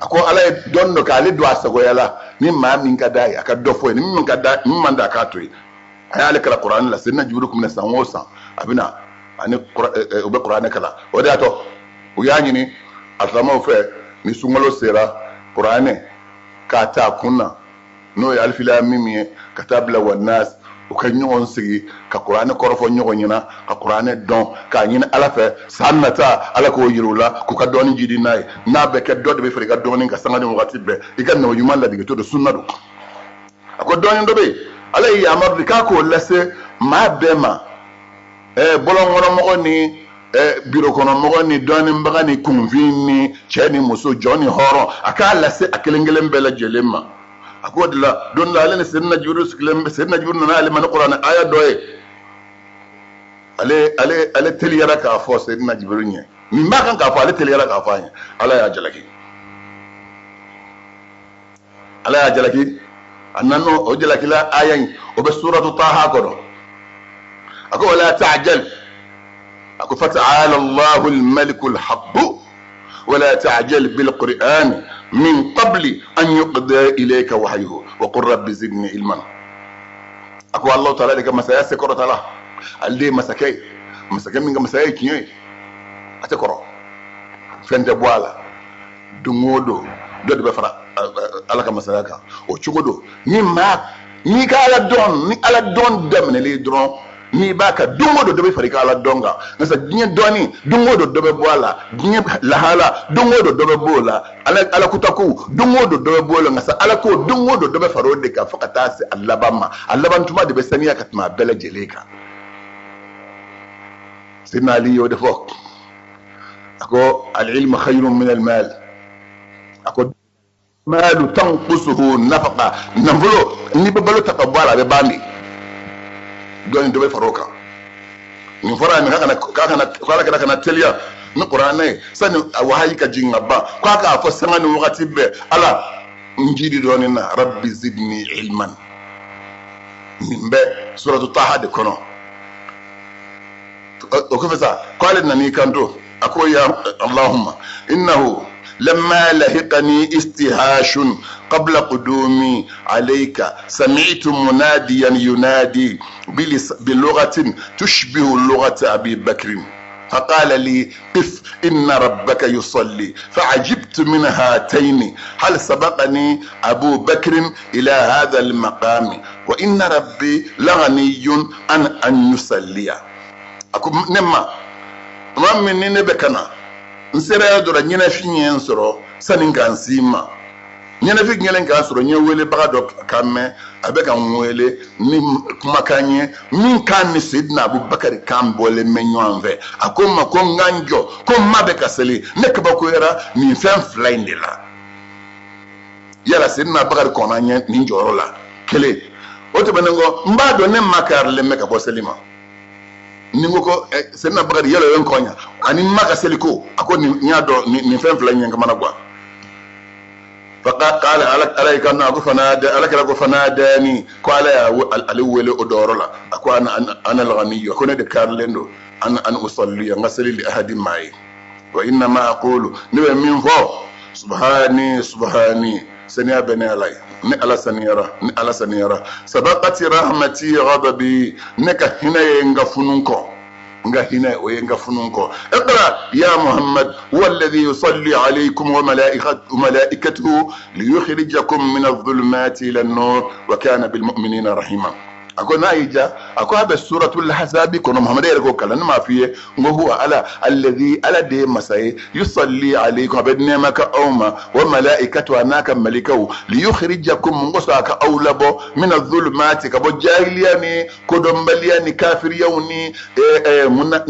A ko Ala ye dɔnni dɔ k'ale don a sagoya la, ni maa min ka d'a ye a ka dɔ fɔ ye, ni min ka d'a min man d'a k'a to yen. A y'ale kalan kuranɛ la, Seyidina Jibirilu tun bɛna san o san a bɛna ani u bɛ kuranɛ kalan. O de y'a to u y'a ɲini alisilamɛw fɛ, ni sunkalo sera, kuranɛ k'a ta a kun na, n'o ye alifilamim ye, ka taa bila wanas, U ka ɲɔgɔn sigi ka kuranɛ kɔrɔfɔ ɲɔgɔn ɲɛna, ka kuranɛ dɔn, k'a ɲini Ala fɛ san nata Ala k'o yira u la, k'u ka dɔnni jidi n'a ye. N'a bɛ kɛ dɔ de bɛ fara i ka dɔnni kan sanga ni wagati bɛɛ, i ka nabi ɲuman ladegetɔ don, sunna don. A ko dɔnni dɔ bɛ yen, Ala ye yamaru di k'a k'o lase maa bɛɛ ma, bɔlɔnkɔnɔmɔgɔ ni biro kɔnɔmɔgɔ ni dɔnnibaga ni kunfin ni cɛ ni muso, jɔn ni hɔrɔn, a k'a lase a kelen kelen bɛɛ lajɛlen ma. A k'o de la don dɔ la ale ni Sedina Jibiru sigilen bɛ, Sedina Jibiru nana ale ma ni kuranɛ aya dɔ ye, ale teliyara k'a fɔ Sedina Jibiru ɲɛ min b'a kan k'a fɔ, ale teliyara k'a fɔ a ɲɛ. Ala y'a jalaki, Ala y'a jalaki. A nana o jalakila aya in, o bɛ suratu Taha kɔnɔ. A ko wala ta'jal, a ko fata'ala Allahu al-maliku al-haqq wala ta'jal bil qur'ani min qabli an yuqda ilayka wahyuhu wa qul rabbi zidni ilman. A ko Allahu ta'ala de ka masaya se kɔrɔta la, ale de ye masakɛ ye, masakɛ min ka masaya ye tiɲɛ ye, a tɛ kɔrɔ, fɛn tɛ bɔ a la. Don o don dɔ de bɛ fara Ala ka masaya kan. O cogo don, ni maa n'i ka Ala dɔn, ni Ala dɔn daminɛlen dɔrɔn, n'i b'a kan, don o don dɔ bɛ fara i ka Ala dɔn kan. Nka diɲɛ dɔnni, don o don dɔ bɛ bɔ a la, diɲɛ lahala, don o don dɔ bɛ bɔ o la, Ala kutakow, don o don dɔ bɛ bɔ o la. Nka sa Ala ko don o don dɔ bɛ fara o de kan fo ka taa se a laban ma. A laban tuma de bɛ saniya ka tɛmɛ a bɛɛ lajɛlen kan. Sidina Ali y'o de fɔ, a ko al-ilmu khayrun min al-mal, a ko maalu tanqusuhu nafaqa, nafolo n'i bɛ balo ta ka bɔ a la, a bɛ ban de, dɔɔni dɔ bɛ fara o kan. Nin fɔra a ye k'a kana ko Ala kɛra kana teliya ni kuranɛ ye sani a wahayi ka jigin ka ban, k'a k'a fɔ sanga ni wagati bɛɛ, Ala n jidi dɔɔni na, rabbi zidni ilman. Nin bɛ suratu Taha de kɔnɔ. O kɔfɛ sa, ko ale nan'i kanto, a ko ya Allahumma innahu lamma lahiqani istihashun qabla qudumi alayka sami'tu munadiyan yunadi bilughatin tushbihu lughata Abi Bakrin فقال لي قف إن ربك يصلي فعجبت من هاتين، هل سبقني أبو بكر إلى هذا المقام وإن ربي لغني عن أن يصلي. A ko ne ma tuma min ni ne bɛ ka na, n sera yɔrɔ dɔ la, ɲɛnafin ye n sɔrɔ sani ka n s'i ma. Ɲɛnafin kɛlen k'a sɔrɔ, n ye welebaga dɔ kan mɛn, a bɛ ka n wele ni kumakan ye min kan ni Sedina Abubakari kan bɔlen bɛ ɲɔgɔn fɛ. A ko n ma ko n ka n jɔ, ko n ma bɛ ka seli. Ne kabakoyara nin fɛn fila in de la. Yala Sedina Abubakari kɔnna ɲɛ nin jɔyɔrɔ la kelen o tɛmɛnen kɔ, n b'a dɔn ne ma karilen bɛ ka bɔ seli ma. Ni n ko ko Sedina Bakari yala o ye n kɔnya ani n ma ka seli ko, a ko nin n y'a dɔn nin fɛn fila in ye n kamana gan. Faqala ala y'i kanto, a ko fanada, ala kɛra ko fanadani, ko ala y'a ale wele o dɔyɔrɔ la. A ko ana alghaniyu, a ko ne de karilen don, an usalli, n ka seli li ahadi maa ye. Wa innama aqulu, ne bɛ min fɔ, subhani subhani, saniya bɛ ne ala ye, ni ala saniyara, ni ala saniyara. Sabaqati rahmati ghadabi, ne ka hinɛ ye n ka funun kɔ, n ka hinɛ o ye n ka funun kɔ. Iqra ya Muhammad, huwa alladhi yusalli alaykum wa malaikatuhu liyukhrijakum min adh-dhulumati ila an-nur wa kana bil mu'minina rahima. A ko n'a y'i ja, a ko a bɛ suratul hasabi kɔnɔ, Muhamadu yɛrɛ k'o kalan. Ne m'a f'i ye n ko huwa ala alladhi, ala de ye masa ye, yusalli alaykum, a bɛ nɛɛma ka aw ma, wa malaikatu, a n'a ka malikaw, liyukhrijakum, n ko sɔn a ka aw labɔ, min adh-dhulumati, ka bɔ jahiliya ni kodɔnbaliya ni kafiriyaw ni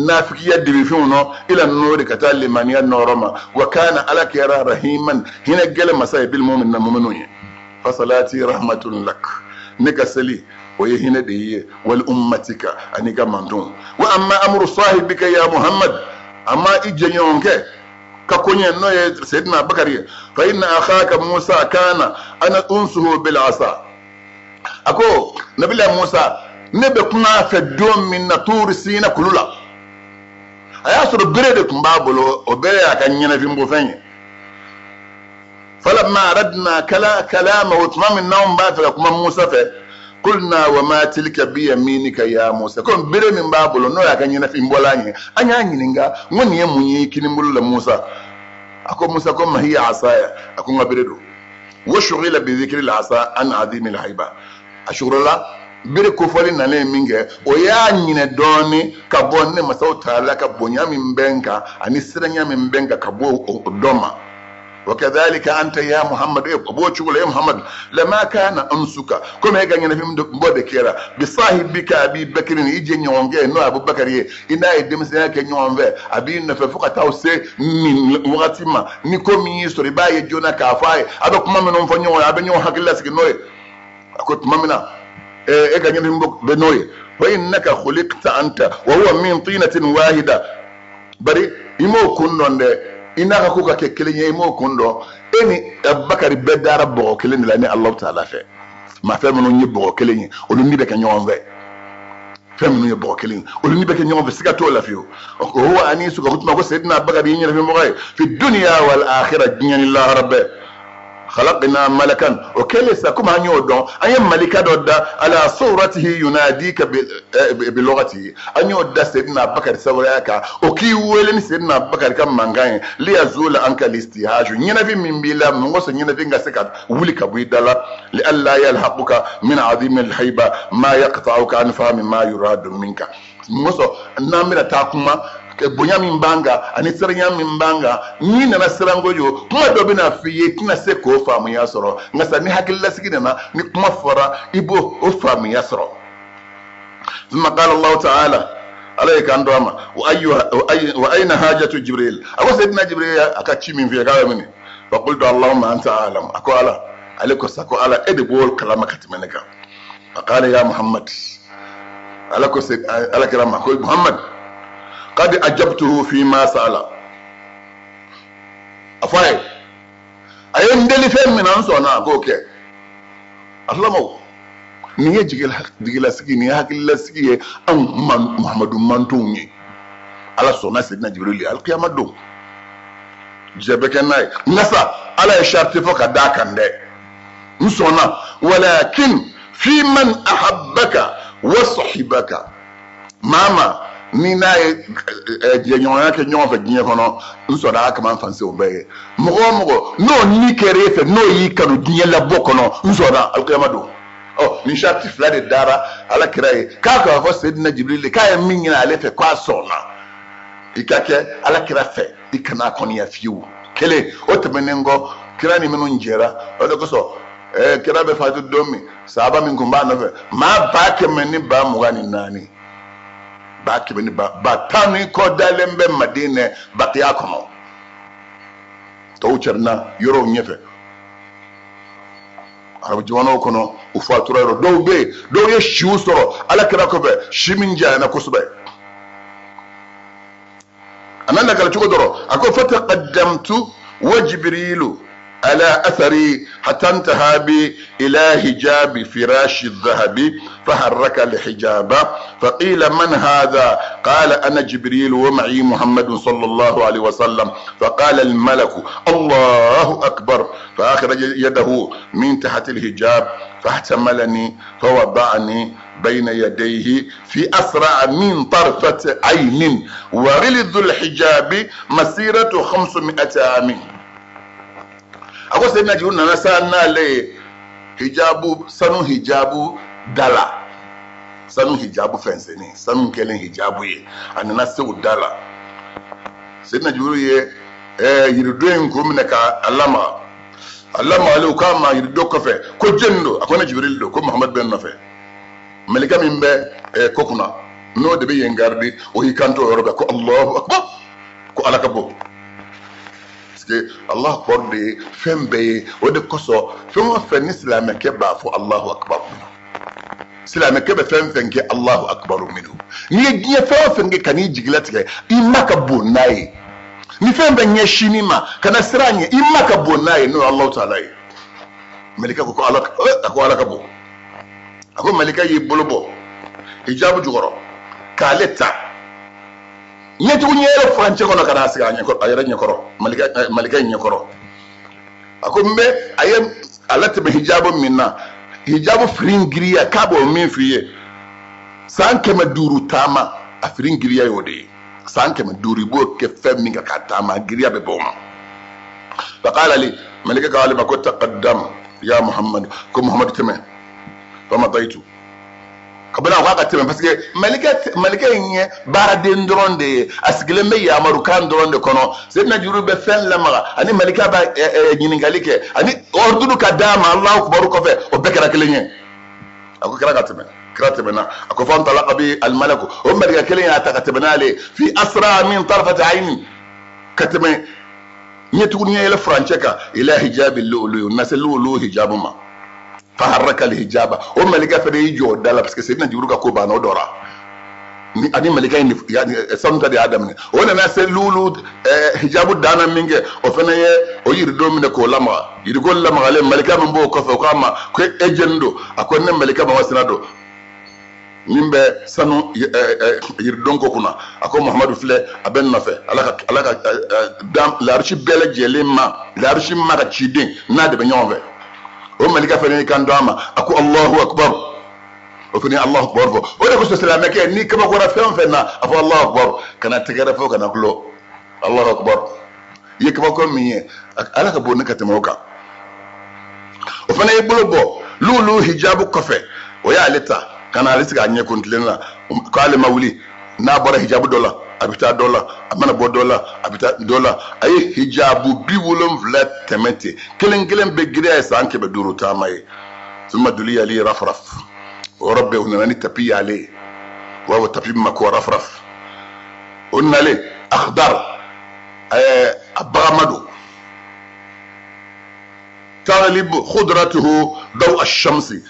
nafigiya dibifinw nɔ, ila nuri, ka taa limaniya nɔɔrɔ ma. Wa kana, ala kɛra, rahiman, hinɛ gɛlɛn masa ye, bil mu'minina, mu'minu ye. Fa salati rahmatun lak, ne ka seli o ye hinɛ de ye, wal ummatika, ani ka manton. Wa amma amru sahibika ya Muhammad, amma i jɛɲɔgɔnkɛ ka koɲɛ n'o ye Seydina Bakari ye, fa inna akhaka Musa kana ana unsuhu bil asa. A ko nabila Musa, ne bɛ kuma a fɛ don min na Tuuri Sina kulu la, a y'a sɔrɔ bere de tun b'a bolo, o bere y'a ka ɲɛnafinbɔfɛn ye. Falamma aradna kalama, o tuma min n'anw b'a fɛ ka kuma Musa fɛ, kulna wa ma tilka bi yaminika ya Musa. Ko bere min b'a bolo n'o y'a ka ɲɛnafinbɔlan ye, an y'a ɲininka n ko nin ye mun ye kini bolo la Musa? A ko Musa ko ma hiya asaya, a ko n ka bere don. Wa shughila bi dhikri al-asa an azimi al-haiba, a sugorola Bere kofɔli nalen min kɛ, o y'a ɲinɛ dɔɔni ka bɔ ne masaw taala ka bonya min bɛ n kan ani siranya min bɛ n kan ka bɔ o dɔ ma. Wa kadhalika anta ya Muhammad, e b'o cogo la e Muhammad, lama kana unsuka, komi e ka ɲɛnafin bɔ de kɛra bi sahibika Abi Bakrin, i jɛɲɔgɔnkɛ n'o ye Abubakar ye, i n'a ye denmisɛnya kɛ ɲɔgɔn fɛ, a b'i nɔfɛ fo ka taa se nin wagati ma. Ni ko min y'i sɔrɔ, i b'a ye joona k'a fɔ a ye, a bɛ kuma minnu fɔ ɲɔgɔn ye, a bɛ ɲɔgɔn hakili lasigi n'o ye. A ko tuma min na e ka ɲɛnafin bɛ n'o ye, fa innaka khuliqta anta wa huwa min tinatin wahida. Bari i m'o kun dɔn dɛ, i n'a ka ko ka kɛ kelen ye, i m'o kun dɔn. E ni Abubakari bɛɛ dara bɔgɔ kelen de la ni Alahu taala fɛ. Maa fɛn minnu ye bɔgɔ kelen ye, olu ni bɛ kɛ ɲɔgɔn fɛ. Fɛn minnu ye bɔgɔ kelen ye, olu ni bɛ kɛ ɲɔgɔn fɛ, siga t'o la fiyewu. O huwa anisuka, o tuma ko Seyidina Abubakari y'i ɲɛnafin ye fi dunya wal akhirah, diɲɛ ni lahara bɛɛ. Khalaqna malakan, o kɛlen sa, komi an y'o dɔn, an ye malika dɔ da ala suratihi yunadika bi lughatihi, an y'o da Seyidina Abubakari sababuya kan, o k'i wele ni Seyidina Abubakari ka mankan ye, liyazula anka listihaju, ɲɛnafin min b'i la, mun kosɔn ɲɛnafin ka se ka wuli ka bɔ i da la, li alla yalhaquka min azimi alhayba ma yaqta'uka an fahmi ma yuradu minka. Mun kosɔn n'an bɛna taa kuma, bonya min b'an kan ani siranya min b'an kan, n'i nana siran kojugu, kuma dɔ bɛna f'i ye, i tɛna se k'o faamuya sɔrɔ. Nka sa ni hakililasigi nana, ni kuma fɔra, i b'o o faamuya sɔrɔ. Thumma qala Allahu ta'ala, ala ye kan to a ma, wa ayna hajatu Jibril, a ko Seydina Jibril a ka ci min f'i ye k'a bɛ min? Fa qultu Allahumma anta a'lam, a ko ala, ale ko sa ko ala, e de b'o kalama ka tɛmɛ ne kan. Fa qala ya Muhammad, ala ko ala kira ma ko Muhammad, qad ajabtuhu fi ma sa'ala, a fɔ a ye, a ye n deli fɛn min na, n sɔnna a k'o kɛ. A filamaw, nin ye jigilasigi, nin ye hakililasigi ye anw Muhamadu mantonw ye. Ala sɔnna Seydina Jibril ye alikiyama don, jɛ bɛ kɛ n'a ye. Nka sa ala ye sariti fɔ ka d'a kan dɛ, n sɔnna, walakin fi man ahabbaka wa sahibaka, maa ma ni n'a ye jɛɲɔgɔnya kɛ ɲɔgɔn fɛ diɲɛ kɔnɔ, n sɔnna a kama, n fanse o bɛɛ ye. Mɔgɔ o mɔgɔ n'o ni kɛra e fɛ, n'o y'i kanu diɲɛ labɔ kɔnɔ, n sɔnna alikiyama don. Ɔ nin sariti fila de dara ala kira ye k'a k'a fɔ Seydina Jibril k'a ye min ɲini ale fɛ, k'a sɔnna. I ka kɛ ala kira fɛ, i kana kɔniya fiyewu. Kelen o tɛmɛnen kɔ, kira ni minnu jɛra, o de kosɔn kira bɛ fatu don min, sahaba min kun b'a nɔfɛ, maa 124,000, ba kɛmɛ ni ba tan ni kɔ dalen bɛ Madinɛ Bakiya kɔnɔ. Tɔw carinna yɔrɔw ɲɛfɛ, arabu jamanaw kɔnɔ, u fatura yɔrɔ dɔw bɛ yen, dɔw ye siw sɔrɔ ala kira kɔfɛ, si min janyana kosɛbɛ. A n'a lakali cogo dɔrɔn, a ko fataqaddamtu wa Jibrilu ala athari hatta intaha bi ila hijabi firashi dhahabi faharraka alhijaba faqila man hadha qala ana Jibril wa ma'i Muhammadun sallallahu alaihi wasallam faqala almalaku Allahu akbar فأخرج يده من تحت الحجاب فاحتملني فوضعني بين يديه في أسرع من طرفة عين وغلظ الحجاب مسيرة 500 عام. A ko Seydina Jibril nana sa n'ale ye hijabu, sanu hijabu da la, sanu hijabu fɛnsɛnni, sanu kɛlen hijabu ye, a nana se o da la. Seydina Jibril ye yirido in kun minɛ ka a lamaga, a lamagalen, u k'a ma yirido kɔfɛ ko jɛni don? A ko ne Jibril don, ko Muhamadu bɛ n nɔfɛ. Malika min bɛ ko kunna, n'o de bɛ yen garidi, o y'i kanto o yɔrɔ bɛɛ ko Allahu akbar, ko ala ka bon. Parce que Allahu akbar de ye fɛn bɛɛ ye. O de kosɔn fɛn o fɛn ni silamɛkɛ b'a fɔ Allahu akbar minnu, silamɛkɛ bɛ fɛn fɛn kɛ Allahu akbar minnu, n'i ye diɲɛ fɛn o fɛn kɛ, ka n'i jigilatigɛ, i ma ka bon n'a ye. Ni fɛn bɛɛ ɲɛsinni ma, kana siran ɲɛ, i ma ka bon n'a ye, n'o ye Allahu taala ye. Malika ko ala, a ko ala ka bon. A ko malika y'i bolo bɔ hijabu jukɔrɔ k'ale ta ɲɛtugu ɲɛ yɛrɛ furancɛ kɔnɔ ka n'a sigi a ɲɛkɔrɔ, a yɛrɛ ɲɛkɔrɔ, malika in ɲɛkɔrɔ. A ko n bɛ a ye a latɛmɛ hijabu min na, hijabu firin giriya, k'a b'o min f'i ye, san 500 taama, a firin giriya y'o de ye. San 500, i b'o kɛ fɛn min kan ka taama, giriya bɛ bɔ o ma. Faqala li, malika ko ale ma ko taqaddam ya Muhammad, ko Muhammadu tɛmɛ. Famadaitu. Kabini a ko a ka tɛmɛ, parce que malikɛ in ye baaraden dɔrɔn de ye, a sigilen bɛ yamarukan dɔrɔn de kɔnɔ. Seyidina Jibirilu bɛ fɛn lamaga ani malikɛ b'a ɲininkali kɛ ani ordre ka d'a ma Alahu akubaru kɔfɛ, o bɛɛ kɛra kelen ye. A ko kira ka tɛmɛ, kira tɛmɛna. A ko fantalaka bi alimalaku, o malikɛ kelen y'a ta ka tɛmɛ n'ale ye fi asra min tarfati ayini, ka tɛmɛ ɲɛtugu ɲɛ yɛlɛ furancɛ kan, ila hijabi lu'lu, na se lu'lu hijabu ma. Faharaka alhijaba, o malikɛ fana y'i jɔ o da la, parce que Seyidina Jibirilu ka ko banna, o dɔra ni ani malikɛ in sanu ta de y'a daminɛ. O nana se lu'lu hijabu danna min kɛ, o fana ye o yirido minɛ k'o lamaga. Yirido lamagalen, malikɛ min b'o kɔfɛ, o k'a ma ko e jɛni don? A ko ne malikɛ masina don min bɛ sanu yiridon ko kunna. A ko Muhamadu filɛ, a bɛ n nɔfɛ, Ala ka dan larusi bɛɛ lajɛlen ma, larusi ma ka ciden n'a de bɛ ɲɔgɔn fɛ. O malikɛ fana y'i kan don a ma, a ko Alahu akubaru. O fana ye Alahu akubaru fɔ. O de kosɔn silamɛkɛ, n'i kabakora fɛn o fɛn na, a fɔ Alahu akubaru, kana tɛgɛrɛ fɔ, kana kulo. Alahu akubaru, i ye kabako min ye, Ala ka bon ne ka tɛmɛ o kan. O fana y'i bolo bɔ lulu hijabu kɔfɛ, o y'ale ta ka na ale sigi a ɲɛ kuntilenna la, k'ale ma wuli. N'a bɔra hijabu dɔ la, a bɛ taa dɔ la, a mana bɔ dɔ la, a bɛ taa dɔ la. A ye hijabu 70 tɛmɛ ten, kelen kelen bɛ giriya ye san 500 taama ye. Suma duliya li rafraf, o yɔrɔ bɛɛ u nana ni tapi y'ale ye, u b'a fɔ tapi min ma ko rafraf. O nalen akhdar, a bagama don, taglibu khudratuhu daw ash-shamsi,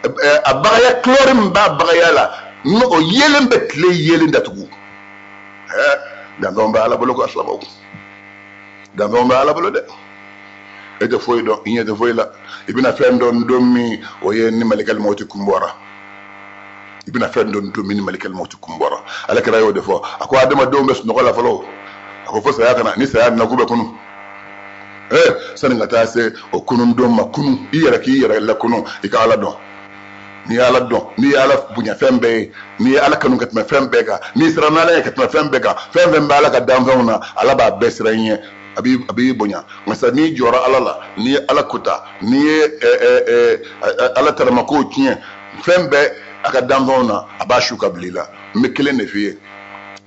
a bagaya couleur min b'a bagaya la, n'o o yelen bɛ tile yelen datugu. Danfɛnw bɛ Ala bolo ko asilamɛw, danfɛnw bɛ Ala bolo dɛ. E tɛ foyi dɔn, i ɲɛ tɛ foyi la. I bɛna fɛn dɔn don min, o ye ni malikɛli mawti kun bɔra. I bɛna fɛn dɔn don min ni malikɛli mawti kun bɔra. Ala kira y'o de fɔ, a ko adamadenw bɛ sunɔgɔ la fɔlɔ, a ko fo saya ka na. Ni saya nana, k'u bɛ kunu. Sani ka taa se o kunun don ma, kunu i yɛrɛ, k'i yɛrɛ lakunu, i ka Ala dɔn. N'i ye Ala dɔn, n'i ye Ala bonya fɛn bɛɛ ye, n'i ye Ala kanu ka tɛmɛ fɛn bɛɛ kan, n'i siranna Ala ɲɛ ka tɛmɛ fɛn bɛɛ kan, fɛn fɛn bɛ Ala ka danfɛnw na, Ala b'a bɛɛ siran i ɲɛ, a b'i bonya. Nka sisan, n'i jɔra Ala la, n'i ye Ala kuta, n'i ye Ala taramakow tiɲɛ, fɛn bɛɛ a ka danfɛnw na, a b'a su ka bila i la. N bɛ kelen de f'i ye: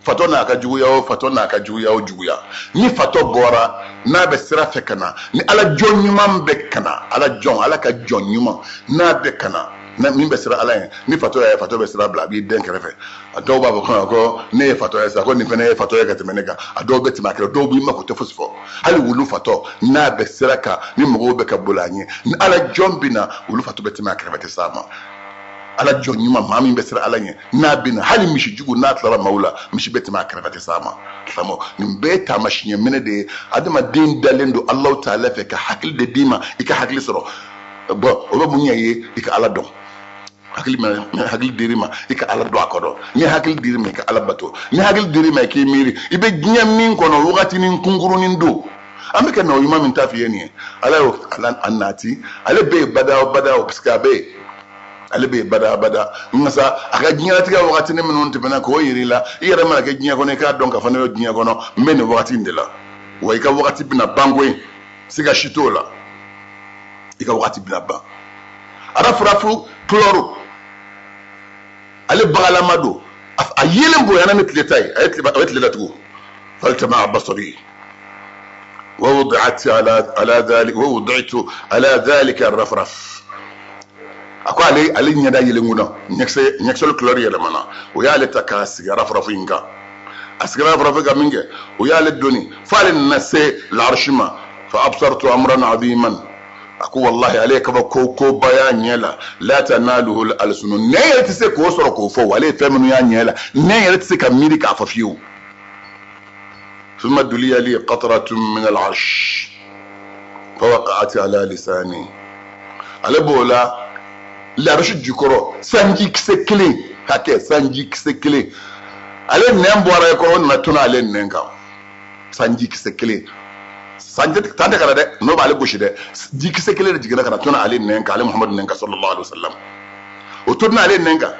fatɔ n'a ka juguya o, fatɔ n'a ka juguya o juguya, ni fatɔ bɔra n'a bɛ sira fɛ ka na, ni Ala jɔn ɲuman bɛ ka na, Ala jɔn, Ala ka jɔn ɲuman n'a bɛ ka na, min bɛ siran Ala ye, ni fatɔ y'a ye, fatɔ bɛ sira bila, a b'i den kɛrɛfɛ. A dɔw b'a fɔ ko ne ye fatɔ ye sa, ko nin fana ye fatɔ ye ka tɛmɛ ne kan. A dɔw bɛ tɛmɛ a kɛrɛfɛ, dɔw b'i mako tɛ fosi fɔ. Hali wulu fatɔ n'a bɛ sira kan, ni mɔgɔw bɛ ka boli a ɲɛ, ni Ala jɔn bɛ na, wulu fatɔ bɛ tɛmɛ a kɛrɛfɛ, tɛ s'a ma. Ala jɔn ɲuman, maa min bɛ siran Ala ɲɛ, n'a bɛ na, hali misi jugu n'a tilara maaw la, misi bɛ tɛmɛ a kɛrɛfɛ, tɛ s'a ma. Silamɛw, nin bɛɛ ye taamasiyɛn minɛ de ye. Adamaden dalen don Alahu taala fɛ ka hakili de d'i ma, i ka hakili sɔrɔ. Bɔn, o bɛ mun ɲɛ i ye? I ka Ala dɔn. Hakili hakili dir'i ma, i ka Ala dɔn a kɔrɔ. Ni hakili dir'i ma, i ka Ala bato. Ni hakili dir'i ma, i k'i miiri i bɛ diɲɛ min kɔnɔ, wagatinin kunkurunin don. An bɛ ka nɔ ɲuman min ta f'i ye nin ye, Ala y'o a nati, ale bɛ yen bada bada, parce que a bɛ yen, ale bɛ yen bada bada. Nka sa, a ka diɲɛlatigɛ wagatinin minnu tɛmɛna k'o yir'i la, i yɛrɛ mana kɛ diɲɛ kɔnɔ, i k'a dɔn k'a fɔ ne bɛ diɲɛ kɔnɔ, n bɛ nin wagati in de la. Wa i ka wagati bɛna ban koyi, siga si t'o la, i ka wagati bɛna ban. Arafurafu kulɔru, ale bagalama don, a yelen bonyana ni tile ta ye, a ye tile datugu. Faltama basari ووضعت على ذلك ووضعت على ذلك الرفرف. A ko ale ɲɛda yɛlɛnkunna, ɲɛkisɛ couleur yɛlɛmana. O y'ale ta k'a sigi rafrafu in kan. A sigira rafrafu kan min kɛ, o y'ale doni fo ale nana se l'arshi ma. Fa absartu amran aziman, a ko wallahi ale ye kaba ko koba y'a ɲɛ la, la tanaluhu alsunu, nɛn yɛrɛ tɛ se k'o sɔrɔ k'o fɔ. Ale ye fɛn minnu y'a ɲɛ la, nɛn yɛrɛ tɛ se ka miiri k'a fɔ fiyewu. ثم دلي لي قطرة من العرش فوقعت على لساني. Ale b'o la, l'arshi jukɔrɔ sanji kisɛ kelen hakɛ, sanji kisɛ kelen, ale nɛn bɔra i kɔrɔ, o nana tunu ale nɛn kan. Sanji kisɛ kelen, sanji tan tɛ ka na dɛ, n'o b'ale gosi dɛ, ji kisɛ kelen de jiginna ka na tunu ale nɛn kan, ale Muhamadu nɛn kan, sallallahu alaihi wasallam. O tununa ale nɛn kan.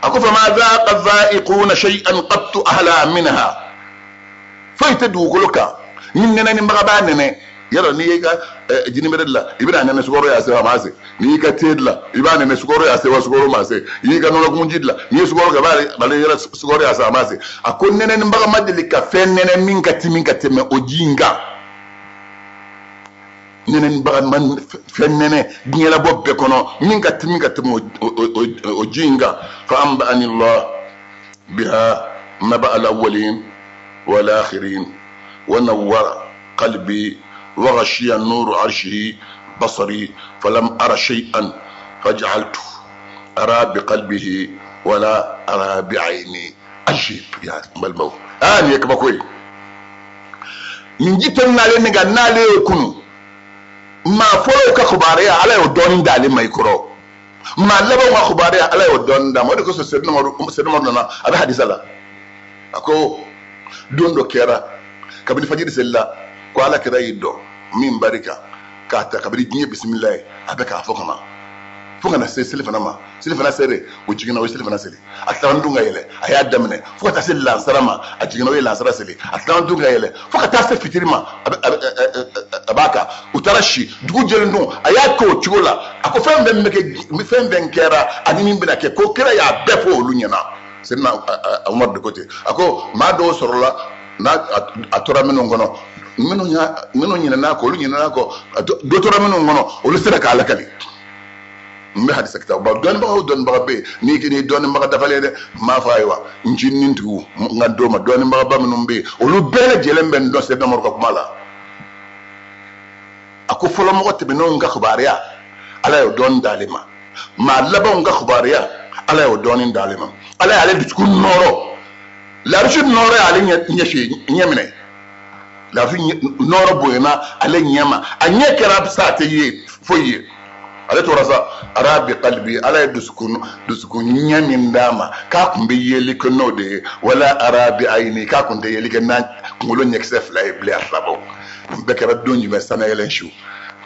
A ko fama dhaqa dha'iquna shay'an qattu ahla minha, foyi tɛ dugukolo kan ni nɛnɛnibaga b'a nɛnɛ. Yɔrɔ n'i y'i ka jinibere dilan, i bɛna a nɛnɛ sukaro y'a se wa a ma se. N'i y'i ka te dilan, i b'a nɛnɛ sukaro y'a se wa sukaro ma se. I y'i ka nɔnɔkumuji dilan, n'i ye sukaro kɛ, i b'a yɛrɛ sukaro y'a se a ma se. A ko nɛnɛnibaga ma deli ka fɛn nɛnɛ min ka timi ka tɛmɛ o ji in kan. Nɛnɛnibaga ma fɛn nɛnɛ diɲɛlabɔ bɛɛ kɔnɔ min ka timi ka tɛmɛ o ji in kan. Fa anba'ani Allah biha naba al-awwalin wal akhirin wa nawwara qalbi wa ghashiya nuru arshihi basari falam ara shay'an faj'altu ara biqalbihi wala ara bi'ayni. Ajib ya balimaw, aa nin ye kabako ye. Nin ji tɛ n'ale min kan, n'ale y'o kunu, maa fɔlɔw ka kibaruya Ala y'o dɔɔnin d'ale ma i kɔrɔ, maa labanw ka kibaruya Ala y'o dɔɔnin d'a ma. O de kosɔn Seydina Umaru nana, a bɛ hadisa la, a ko don dɔ kɛra kabini fajiri selila ko Ala kira y'i dɔn min barika k'a ta kabini diɲɛ bisimila ye, a bɛ k'a fɔ ka na fo ka na se selifana ma. Selifana sere, o jiginna, o ye selifana seli. A tilala dun ka yɛlɛ, a y'a daminɛ fo ka taa se lansara ma, a jiginna, o ye lansara seli. A tilala dun ka yɛlɛ fo ka taa se fitiri ma, a b'a kan. U taara si, dugu jɛlen don, a y'a kɛ o cogo la. A ko fɛn bɛɛ bɛ kɛ, fɛn bɛɛ kɛra ani min bɛna kɛ, ko kira y'a bɛɛ fɔ olu ɲɛna. Seydina Umaru de ko ten. A ko maa dɔw sɔrɔla n'a a tora minnu kɔnɔ, minnu ɲinɛna kɔ, olu ɲinɛna kɔ, dɔ tora minnu kɔnɔ, olu sera k'a lakali. N bɛ hadisa kitabu ba, dɔnnibaga o dɔnnibaga bɛ yen, n'i k'i ni dɔnnibaga dafalen ye dɛ, n m'a fɔ ayiwa n ncinin tigiw, n ka d'o ma, dɔnnibaga ba minnu bɛ yen, olu bɛɛ lajɛlen bɛ n dɔn Seydina Umaru ka kuma la. A ko fɔlɔmɔgɔ tɛmɛnenw ka kibaruya Ala y'o dɔɔni d'ale ma, maa labanw ka kibaruya Ala y'o dɔɔni d'ale ma. Ala y'ale dusukun nɔɔrɔ, larisi nɔɔrɔ y'ale ɲɛ minɛ, larisi nɔɔrɔ bonyana ale ɲɛ ma, a ɲɛ kɛra sa a tɛ ye foyi ye. Ale tora sa ara bi qalbi, Ala ye dusukun ɲɛ min d'a ma k'a kun bɛ yeli kɛ n'o de ye, wala ara bi ayini, k'a kun tɛ yeli kɛ n'a kunkolo ɲɛkisɛ fila ye bilen. A filabaw nin bɛɛ kɛra don jumɛn? Sanayɛlɛn su.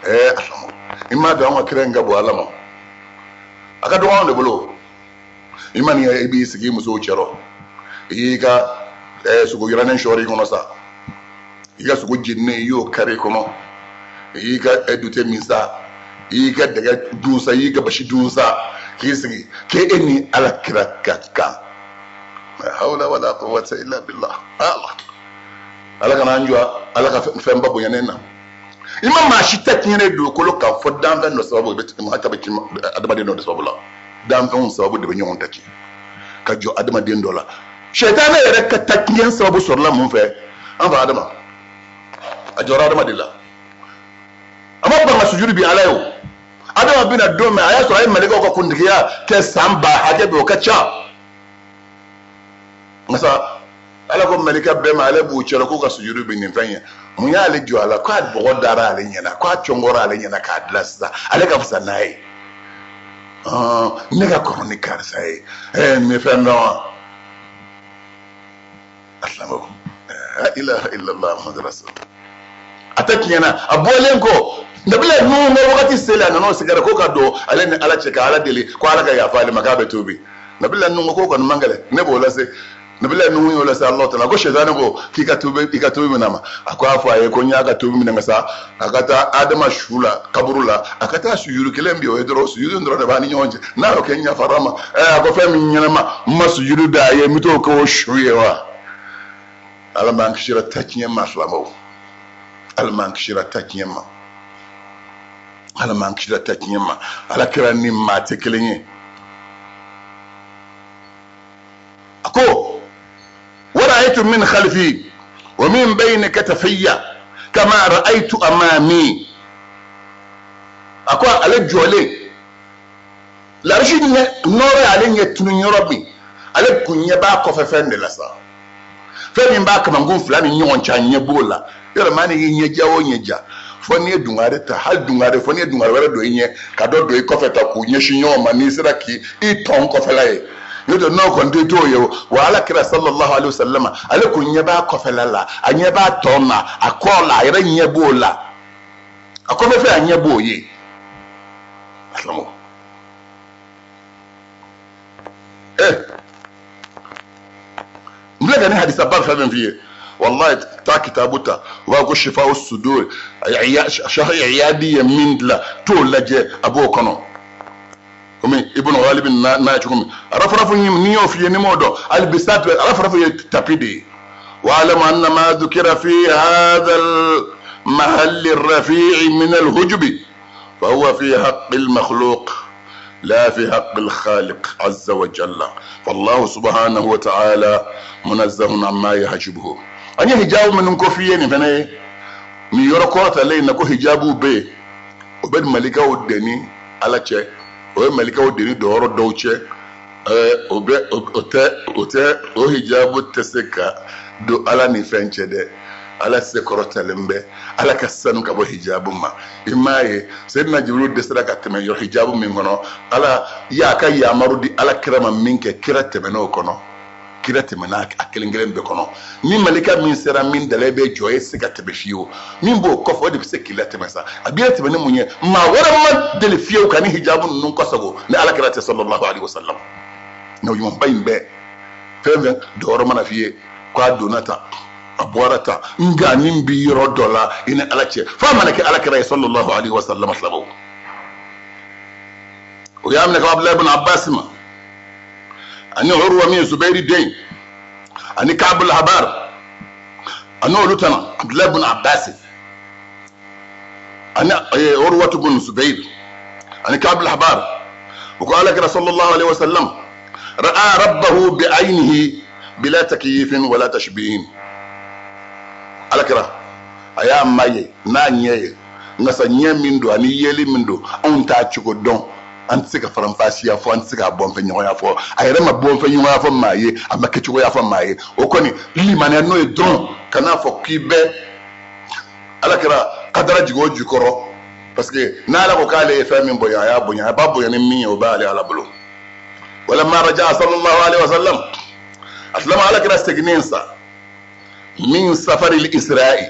Alhamdu, i m'a dɔn an ka kira in ka bon Ala ma, a ka dɔgɔ anw de bolo. I ma nin ye, i b'i sigi i musow cɛrɔ, i y'i ka sogo yirannen sɔɔri i kɔnɔ sa, i ka sogo jeninen i y'o kari i kɔnɔ, i y'i ka dute min sa, i y'i ka dɛgɛ dun sa, i y'i ka basi dun sa, k'i sigi k'e ni Ala kira ka kan. La hawla wala quwwata illa billah. Allah, Ala kana an jɔ Ala ka fɛnba bonyanen na. I ma maa si ta tiɲɛnen dugukolo kan fɔ danfɛn dɔ sababu, i bɛ maa ta bɛ tiɲɛ adamaden dɔ de sababu la. Danfɛnw sababu de bɛ ɲɔgɔn ta tiɲɛ ka jɔ adamaden dɔ la. Sɛtanɛ yɛrɛ ka ta tiɲɛ sababu sɔrɔla mun fɛ? An fa Adama, a jɔra Adama de la. A ma ban ka sujudi bi Ala ye o. Adama bɛna don min, a y'a sɔrɔ a ye malikaw ka kuntigiya kɛ san ba hakɛ bɛ, o ka ca. Nka sa Ala ko malika bɛɛ ma, ale b'u cɛla k'u ka sujudi bi nin fɛn ye. Mun y'ale jɔ a la? K'a bɔgɔ dara ale ɲɛna, k'a cɔngɔra ale ɲɛna k'a dilan sisan, ale ka fisa n'a ye. Ne ka kɔrɔ ni karisa ye. Nin bɛ fɛn dɔn wa? Asilamɛw, la ilaha illallah muhammadu rasulullah. A tɛ tiɲɛ na, a bɔlen kɔ nabila Nuhu ka wagati selen, a nana o sɛgɛrɛ ko ka don ale ni Ala cɛ ka Ala deli ko Ala ka yafa ale ma k'a bɛ tuubi. Nabila Nuhu ko kɔni man gɛlɛn, ne b'o lase. Nabila Nuhu y'o lase Alahu taala ko sɛtanɛ ko k'i ka tuubi, i ka tuubi minɛ a ma. A ko a fɔ a ye ko n y'a ka tuubi minɛ nka sa a ka taa Adama su la kaburu la, a ka taa sujuru kelen bi, o ye dɔrɔn sujuru dɔrɔn de b'a ni ɲɔgɔn cɛ, n'a y'o kɛ n yafara a ma. A ko fɛn min ɲɛnama n ma sujuru da a ye, n bɛ t'o kɛ o su ye wa? Ala m'an kisira ta tiɲɛ ma silamɛw, Ala m'an kisira ta tiɲɛ ma, Ala m'an kisira ta tiɲɛ ma. Ala kira ni maa tɛ kelen ye. A ko wa ra'aytu min khalfi wa min bayni katafayya kama ra'aytu amami. A ko ale jɔlen larisi ɲɛ nɔɔrɔ y'ale ɲɛ tunu yɔrɔ min, ale kun ɲɛ b'a kɔfɛ fɛn de la sa, fɛn min b'a kamankun fila ni ɲɔgɔn cɛ, a ɲɛ b'o la. Yɔrɔ maa n'i y'i ɲɛ ja o ɲɛ ja, fɔ n'i ye dungare ta, hali dungare, fɔ n'i ye dungare wɛrɛ don i ɲɛ ka dɔ don i kɔfɛ ta k'u ɲɛsin ɲɔgɔn ma, n'i sera k'i tɔn kɔfɛla ye. N'o tɛ n'o kɔni tɛ t'o ye o. Wa Ala kira sallallahu alaihi wasallam, ale kun ɲɛ b'a kɔfɛla la, a ɲɛ b'a tɔn na, a kɔ la, a yɛrɛ ɲɛ b'o la, a kɔfɛ fɛn a ɲɛ b'o ye. Asilamu. N filɛ ka nin hadisa ba fɛn fɛn f'i ye, Wallahi, taa kitabu ta, u b'a ko Shifa Sudur, Shaykh Iyadi ye min dilan, t'o lajɛ, a b'o kɔnɔ. Komi Ibn Ghalib n'a ye cogo min, rafrafu ni y'o f'i ye, ni m'o dɔn, albisat, rafrafu ye tapis de ye. Wa'lamu anna ma dhukira fi hadha al-mahall ar-rafi' min al-hujubi fa huwa fi haqqi al-makhluq la fi haqqi al-khaliq azza wa jalla, fallahu subhanahu wa ta'ala munazzahun amma yahjubuhu. An ye hijabu minnu ko f'i ye nin fana ye nin yɔrɔ kɔrɔtalen in na, ko hijabu bɛ yen, o bɛ malikaw deni Ala cɛ, o ye malikaw deni dɔyɔrɔ dɔw cɛ. O bɛ o tɛ o tɛ o hijabu tɛ se ka don Ala ni fɛn cɛ dɛ. Ala se kɔrɔtalen bɛ, Ala ka sanu ka bɔ hijabu ma. I m'a ye, Seyidina Jibrilu dɛsɛra ka tɛmɛ yɔrɔ hijabu min kɔnɔ, Ala y'a ka yamaru di Ala kira ma min kɛ, kira tɛmɛna o kɔnɔ, kira tɛmɛna a kelen kelen bɛɛ kɔnɔ. Ni malika min sera min dala, e bɛ jɔ, e se ka tɛmɛ fiyewu. Min b'o kɔfɛ, o de bɛ se k'i latɛmɛ sa. A b'i latɛmɛ ni mun ye? Maa wɛrɛ ma deli fiyewu ka ni hijabu ninnu kɔsago ni Ala kira tɛ, sallallahu alaihi wasallam. N'o ɲumanba in bɛɛ, fɛn fɛn dɔyɔrɔ mana f'i ye k'a donna tan, a bɔra tan, nka nin bi yɔrɔ dɔ la i ni Ala cɛ, f'a mana kɛ Ala kira ye, sallallahu alaihi wasallam. Silamɛw, o y'a minɛ ka Abdulayi ibn Abbas ma, ani Urwa min ye Zubairi den, ani Ka'b al-Habar, ani olu tana Abdulayi ibn Abbas ani Urwa ibn Zubair ani Ka'b al-Habar, o ko Ala kira sallallahu alaihi wasallam ra'a rabbahu bi aynihi bila takyifin wala tashbihin. Ala kira a y'a ma ye n'a ɲɛ ye, nka sa ɲɛ min don ani yeli min don, anw t'a cogo dɔn, an tɛ se ka faranfasiya fɔ, an tɛ se k'a bɔnfɛ ɲɔgɔnya fɔ. A yɛrɛ ma bɔnfɛ ɲɔgɔnya fɔ maa ye, a ma kɛcogoya fɔ maa ye. O kɔni, limaniya n'o ye dɔrɔn, kan'a fɔ k'i bɛ Ala kira kadara jigin o jukɔrɔ, parce que n'Ala ko k'ale ye fɛn min bonya, a y'a bonya, a b'a bonya ni min ye, o b'ale Ala bolo. Walamma raja'a sallallahu alaihi wasallam, a silama Ala kira seginnen sa min safari isra'i,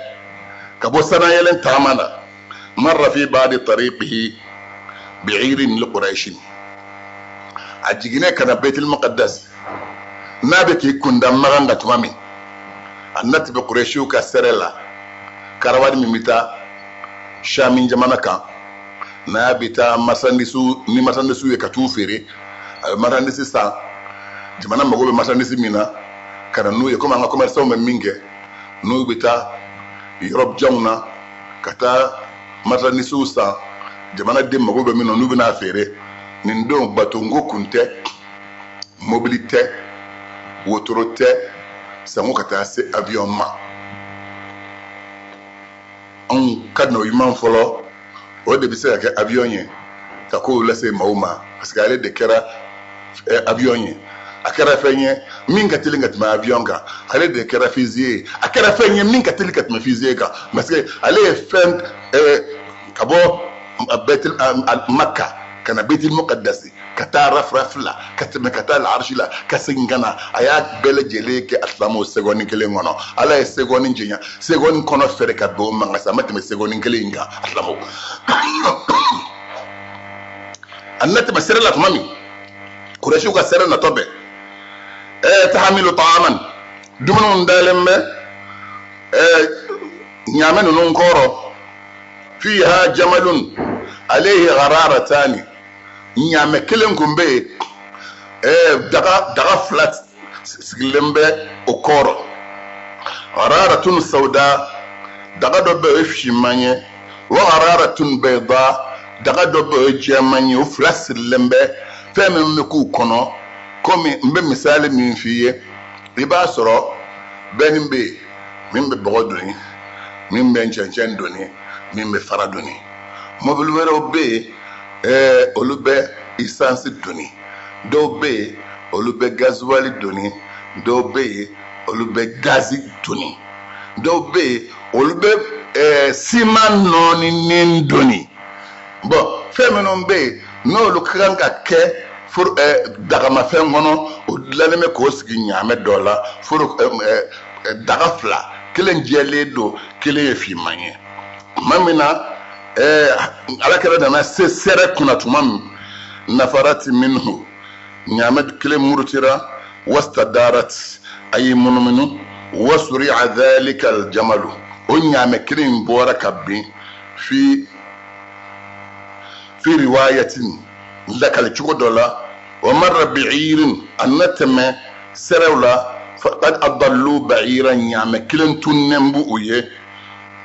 ka bɔ sanayɛlɛn taama na, marra fi ba'di tariqihi bi'irin li Quraishin. A jiginɛ ka na Baitul Muqaddas, n'a bɛ k'i kunda Makan kan tuma min, a na tɛmɛ Quraishiw ka sɛrɛ la, karawani min bɛ taa Shami jamana kan, n'a bɛ taa marchandise ni marchandise ye ka t'u feere. A bɛ marchandise san, jamana mago bɛ marchandise min na, ka na n'u ye, komi an ka commerçant bɛ min kɛ, n'u bɛ taa yɔrɔ janw na ka taa marchandise san, jamana den mago bɛ min na, n'u bɛna feere. Nin don batonko kun tɛ, mobili tɛ, wotoro tɛ, sango ka taa se avion ma. Anw ka nɔ ɲuman fɔlɔ, o de bɛ se ka kɛ avion ye ka kow lase maaw ma, parce que ale de kɛra avion ye, a kɛra fɛn ye min ka teli ka tɛmɛ avion kan. Ale de kɛra fusée ye, a kɛra fɛn ye min ka teli ka tɛmɛ fusée kan, parce que ale ye fɛn ka bɔ Baitul Makka ka na Baitul Muqaddasi, ka taa Rafraf la, ka tɛmɛ ka taa Arshi la, ka segin ka na, a y'a bɛɛ lajɛlen kɛ a silamɛw seconde kelen kɔnɔ. Ala ye seconde janya, seconde kɔnɔ fɛrɛ ka bɛn o ma, nka a ma tɛmɛ seconde kelen in kan. A silamɛw, a nana tɛmɛ sira la tuma min, Kurɛsiw ka sɛrɛ natɔ bɛɛ tahamilu ta'aman, dumuniw dalen bɛ ɲaamɛ ninnu kɔrɔ, fiha jamalun alayhi ghararatani, ɲaamɛ kelen kun bɛ yen, daga fila sigilen bɛ o kɔrɔ, ghararatun sauda, daga dɔ bɛ yen o ye finman ye, wa ghararatun bayda, daga dɔ bɛ yen o ye jɛman ye. O fila sirilen bɛ, fɛn min bɛ k'u kɔnɔ, komi n bɛ misali min f'i ye, i b'a sɔrɔ bɛnni bɛ yen min bɛ bɔgɔ doni, min bɛ cɛncɛn doni, min bɛ fara doni. Mobili wɛrɛw bɛ yen, olu bɛ isansi doni, dɔw bɛ yen olu bɛ gazuwali doni, dɔw bɛ yen olu bɛ gazi doni, dɔw bɛ yen olu bɛ siman nɔɔninen doni. Bɔn, fɛn minnu bɛ yen n'olu ka kan ka kɛ dagamafɛn kɔnɔ, o dilannen bɛ k'o sigi ɲaamɛ dɔ la, foro daga fila, kelen jɛlen don, kelen ye finman ye. Tuma min na Ala kɛra nana se sɛrɛ kunna tuma min, nafarati minhu, ɲaamɛ kelen murutira, wastadarat, a y'i munumunu. Wa suri'a dhalika aljamalu, o ɲaamɛ kelen in bɔra ka bin. Fi riwayatin, lakali cogo dɔ la, wa marra bi'irin, a nana tɛmɛ sɛrɛw la, faqad adallu ba'iran, ɲaamɛ kelen tunnen b'u ye,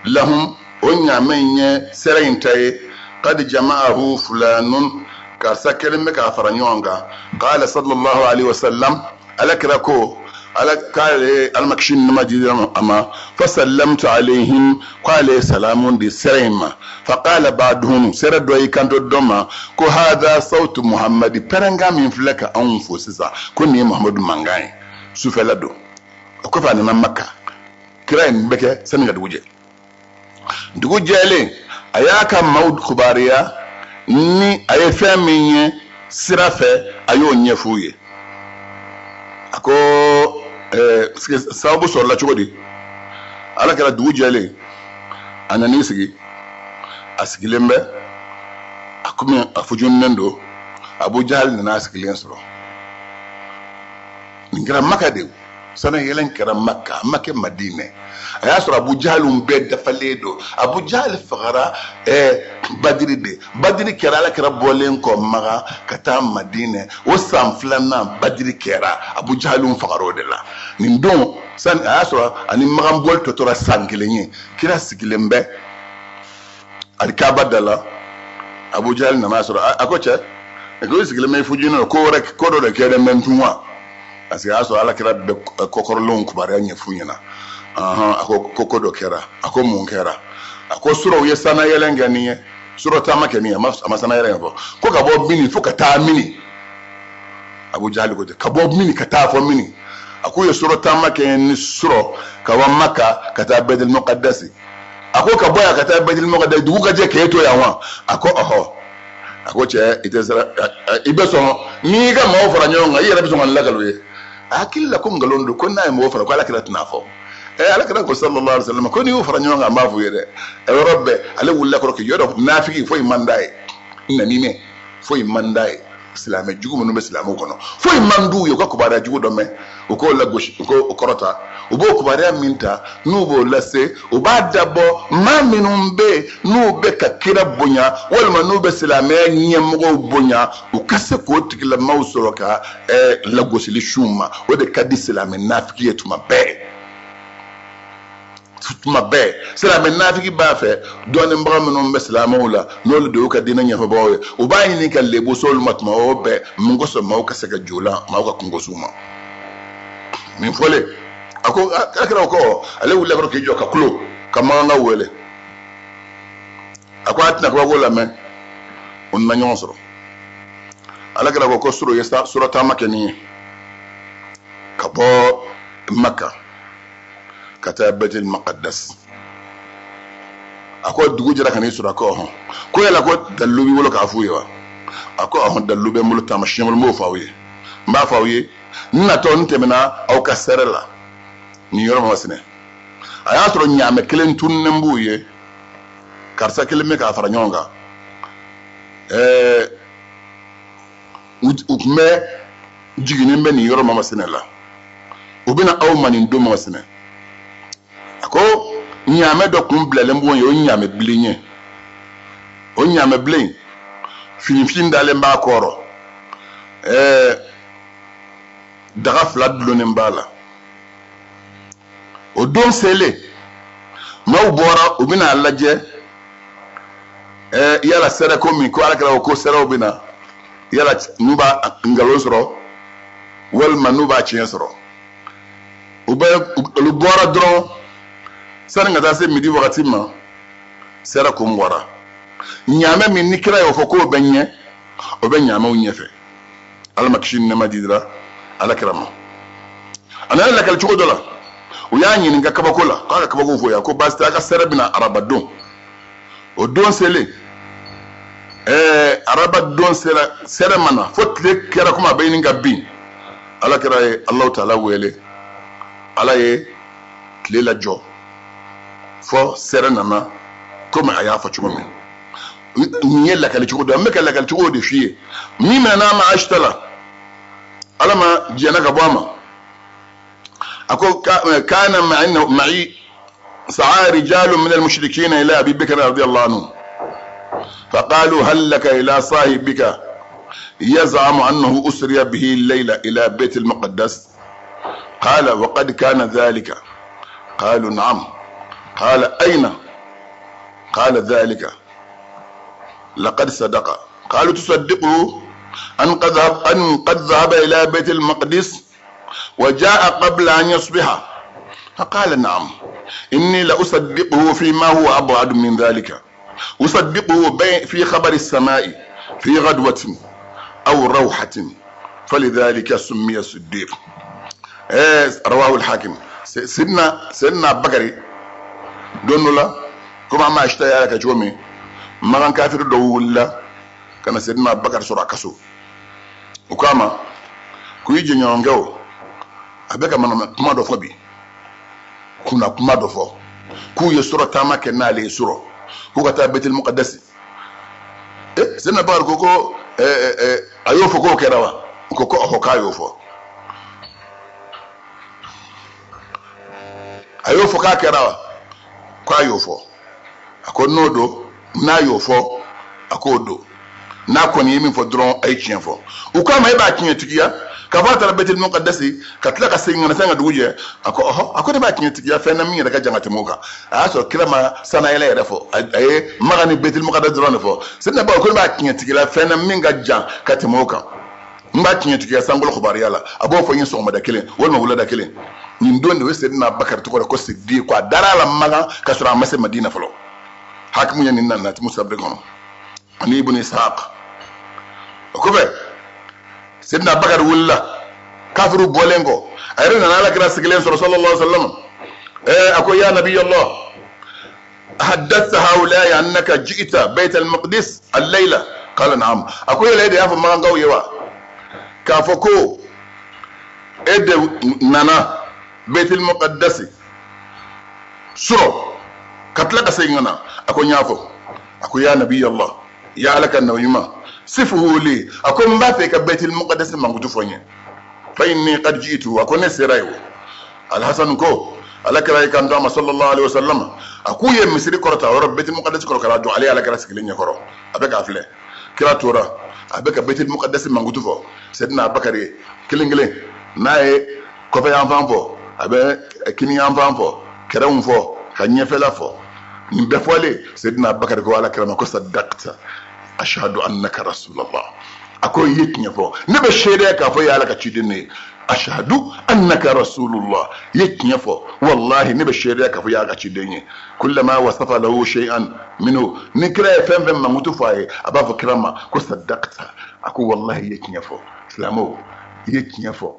lahum, o ɲaamɛ in ye sɛrɛ in ta ye, qad jama'ahu fulanun, karisa kelen bɛ k'a fara ɲɔgɔn kan. Qala sallallahu alaihi wasallam, Ala kira ko, ala k'ale Ala ma kisi ni nɛɛma jira a ma, fa sallamtu alayhim, k'ale ye salamu di sɛrɛ in ma. Fa qala ba'duhum, sɛrɛ dɔ y'i kanto dɔ ma ko hadha sawtu Muhammadi, pɛrɛnkan min filɛ ka anw fo sisan, ko nin ye Muhammadu mankan ye. Sufɛla don, o kɔfɛ a nana Maka. Kira ye nin bɛɛ kɛ sani ka dugu jɛ. Dugu jɛlen, a y'a ka maaw kibaruya ni a ye fɛn min ye sira fɛ, a y'o ɲɛf'u ye. A ko sababu sɔrɔla cogo di? Ala kɛra dugu jɛlen, a nan'i sigi, a sigilen bɛ, a komi a fujunnen don, Abu Jahali nana a sigilen sɔrɔ. Nin kɛra Maka de ye. Sanayɛlɛn kɛra Maka, a ma kɛ Madinɛ. A y'a sɔrɔ Abu Jahaliw bɛɛ dafalen don. Abu Jahali fagara Badiri de. Badiri kɛra Ala kira bɔlen kɔ Maka ka taa Madinɛ. O san filanan Badiri kɛra, Abu Jahaliw fagara o de la. Nin don, sani a y'a sɔrɔ ani Makan bɔli tɔ tora san kelen ye. Kira sigilen bɛ alikaba da la. Abu Jahali nana sɔrɔ, a ko cɛ, ko i sigilen bɛ i fujunen don, ko wɛrɛ, ko dɔ de kɛlen bɛ n tun wa? Parce que a y'a sɔrɔ Ala kira bɛ kɔkɔrɔlenw kibaruya ɲɛf'u ɲɛna. A ko ko dɔ kɛra. A ko mun kɛra? A ko surɔ u ye sanayɛlɛn kɛ nin ye, surɔ taama kɛ nin ye, a ma sanayɛlɛn fɔ, ko ka bɔ mini fo ka taa mini. Abu Jahali ko ten, ka bɔ mini ka taa fɔ mini. A ko u ye surɔ taama kɛ ni surɔ ka bɔ Maka ka taa Baitul Muqaddasi. A ko ka bɔ yan ka taa Baitul Muqaddasi, dugu ka jɛ k'e to yan wa? A ko ɔhɔ. A ko cɛ, i tɛ sira, i bɛ sɔn n'i y'i ka maaw fara ɲɔgɔn kan, i yɛrɛ bɛ sɔn ka n lakali u ye. A hakili la ko nkalon don, ko n'a ye mɔgɔw fara, ko Ala kira tɛna fɔ. Ala kira ko sallallahu alaihi wasallam, ko n'i y'u fara ɲɔgɔn kan, n b'a f'u ye dɛ. Yɔrɔ bɛɛ ale wulila kɔrɔ k'i yɔrɔ nafigi foyi man d'a ye, namimɛ foyi man d'a ye, silamɛ jugu minnu bɛ silamɛw kɔnɔ foyi man d'u ye, u ka kibaruya jugu dɔ mɛn, u k'o lagosi, u k'o kɔrɔta. U b'o kibaruya min ta, n'u b'o lase, u b'a dabɔ maa minnu bɛ yen n'u bɛ ka kira bonya walima n'u bɛ silamɛya ɲɛmɔgɔw bonya, u ka se k'o tigilamaaw sɔrɔ ka lagosili s'u ma. O de ka di silamɛ nafigi ye tuma bɛɛ. Tuma bɛɛ silamɛ nafigi b'a fɛ dɔnnibaga minnu bɛ silamɛw la, n'olu de y'u ka diinɛ ɲɛfɔbagaw ye, u b'a ɲini ka lebu s'olu ma tuma o bɛɛ. Mun kosɔn? Maaw ka se ka jɔ la, maaw ka kungo s'u ma. Nin fɔlen, a ko a kɛra o kɔ, ale wulila kɔrɔ k'i jɔ ka kulo ka makankaw wele. A ko a tɛna kabako lamɛn, o nana ɲɔgɔn sɔrɔ. Ala kira ko surɔ ye surɔ taama kɛ nin ye ka bɔ Maka ka taa Baitul Maqaddas. A ko dugu jɛra ka n'i sɔrɔ. A ko ɔhɔn. Ko yala ko dalilu b'i bolo k'a f'u ye wa? A ko ɔhɔn, dalilu bɛ n bolo, taamasiyɛn bolo, n b'o fɔ aw ye. N b'a fɔ aw ye, n natɔ n tɛmɛna aw ka sɛrɛ la nin yɔrɔ masinɛ, a y'a sɔrɔ ɲaamɛ kelen tununnen b'u ye, karisa kelen bɛ k'a fara ɲɔgɔn kan. U tun bɛ jiginnen bɛ nin yɔrɔ masinɛ la, u bɛna aw ma nin don masinɛ. A ko ɲaamɛ dɔ kun bilalen b'o ye, o ɲaamɛ bilen ye, o ɲaamɛ bilen finifin dalen b'a kɔrɔ, daga fila dulonnen b'a la. O don selen, maaw bɔra, u bɛna a lajɛ, yala sɛrɛ ko min ko Ala kira ko sɛrɛw bɛna, yala n'u b'a nkalon sɔrɔ walima n'u b'a tiɲɛ sɔrɔ. Olu bɔra dɔrɔn, sani ka taa se midi wagati ma, sɛrɛ kun bɔra. Ɲaamɛ min ni kira y'o fɔ k'o bɛ ɲɛ, o bɛ ɲaamɛw ɲɛfɛ. Ala ma kisi ni nɛɛma dira Ala kira ma. A nana lakali cogo dɔ la, u y'a ɲininka kabako la, k'a ka kabako fɔ yan. Ko baasi tɛ, a ka sɛrɛ bɛna araba don. O don selen, araba don sera, sɛrɛ ma na fo tile kɛra komi a bɛ ɲini ka bin. Ala kira ye Alahu taala wele, Ala ye tile lajɔ fo sɛrɛ nana komi a y'a fɔ cogo min. Nin ye lakali cogo dɔ, an bɛ ka lakali cogo de f'i ye. Min minɛ n'a ma Ayisata la, Ala ma jɛnna ka bɔ a ma. A ko kana ma'i sa'a rijalun min al-mushrikin ila Abi Bakr radiyallahu anhu فقالوا هل لك إلى صاحبك يزعم أنه أسري به الليلة إلى بيت المقدس؟ قال وقد كان ذلك. قالوا نعم. قال أين؟ قال ذلك. لقد صدق. قالوا تصدقه أن قد ذهب إلى بيت المقدس وجاء قبل أن يصبح؟ فقال نعم، إني لأصدقه فيما هو أبعد من ذلك، أصدقه في خبر السماء في غدوة أو روحة. فلذلك سمي الصديق. رواه الحاكم. سيدنا بكري don dɔ la, komi an b'a sita yala ka cogo min, makan kafiri dɔw wulila ka na Seydina Bakari sɔrɔ a ka so. U k'a ma k'u y'i jɛɲɔgɔnkɛ o, a bɛ ka mana kuma dɔ fɔ bi, kunna kuma dɔ fɔ, k'u ye surɔ taama kɛ n'ale ye surɔ, k'u ka taa Betel Mukadasi. Seydina Bakari ko a y'o fɔ k'o kɛra wa? U ko ɔhɔ, k'a y'o fɔ. A y'o fɔ k'a kɛra wa? K'a y'o fɔ. A ko n'o don, n'a y'o fɔ, a k'o don. N'a kɔni ye min fɔ dɔrɔn, a ye tiɲɛ fɔ. U k'a ma, e b'a tiɲɛtigiya k'a fɔ a taara Betel Mukadasi ka tila ka segin ka na san ka dugu jɛ? A ko ɔhɔ. A ko ne b'a tiɲɛtigiya fɛn na min yɛrɛ ka jan ka tɛmɛ o kan. A y'a sɔrɔ kira ma sanayɛlɛ yɛrɛ fɔ, a ye Makan ni Betel Mukadasi dɔrɔn de fɔ. Seydina Bakari ko ne b'a tiɲɛtigiya fɛn na min ka jan ka tɛmɛ o kan. N b'a tiɲɛtigiya sankolo kibaruya la, a b'o fɔ n ye sɔgɔmada kelen walima wulada kelen. Nin don de o ye Seydina Bakari tɔgɔ da ko Sidiki, ko a dara a la Makan ka sɔrɔ a ma se Madina fɔlɔ. Hakimu ye nin nana musabiri kɔnɔ ani Ibn Ishaq. O kɔfɛ, Seydina Bakari wulila kafiriw bɔlen kɔ, a yɛrɛ nana ala kira sigilen sɔrɔ sallallahu alaihi wasallam. A ko ya nabiy Allah, حدثت هؤلاء أنك جئت بيت المقدس الليلة؟ قال نعم. A ko yala e de y'a fɔ makankaw ye wa k'a fɔ ko e de nana Baitul Muqaddasi surɔ ka tila ka segin ka na? A ko n y'a fɔ. A ko ya nabiy Allah, ya ala ka nabi ɲuman, sifuhu li. A ko n b'a fɛ ka Baitul Muqaddasi mankutu fɔ n ye. Fa inni qad ji'tu. A ko ne sera yen. O Alhasan ko ala kira ye kanto a ma sallallahu alaihi wasallam, a k'u ye misiri kɔrɔta o yɔrɔ Baitul Muqaddasi kɔrɔ ka jɔ, ale ala kira sigilen ɲɛkɔrɔ, a bɛ k'a filɛ. Kira tora a bɛ ka Baitul Muqaddasi mankutu fɔ Seydina Abakari ye kelen kelen. N'a ye kɔfɛ yanfan fɔ, a bɛ kini yanfan fɔ, kɛrɛw fɔ, ka ɲɛfɛla fɔ. Nin bɛɛ fɔlen, Seydina Abakari ko ala kira ma ko sadaqta, ashhadu annaka rasulallah. A ko i ye tiɲɛ fɔ, ne bɛ seereya k'a fɔ e ye ala ka ciden ne ye. Ashhadu annaka rasulullah, i ye tiɲɛ fɔ, wallahi ne bɛ seereya k'a fɔ i ye ala ka ciden ye. Kullama wasafa lahu shay'an minhu, ni kira ye fɛn fɛn mankutu fɔ a ye, a b'a fɔ kira ma ko sadaqta. A ko wallahi i ye tiɲɛ fɔ. Silamɛw, i ye tiɲɛ fɔ.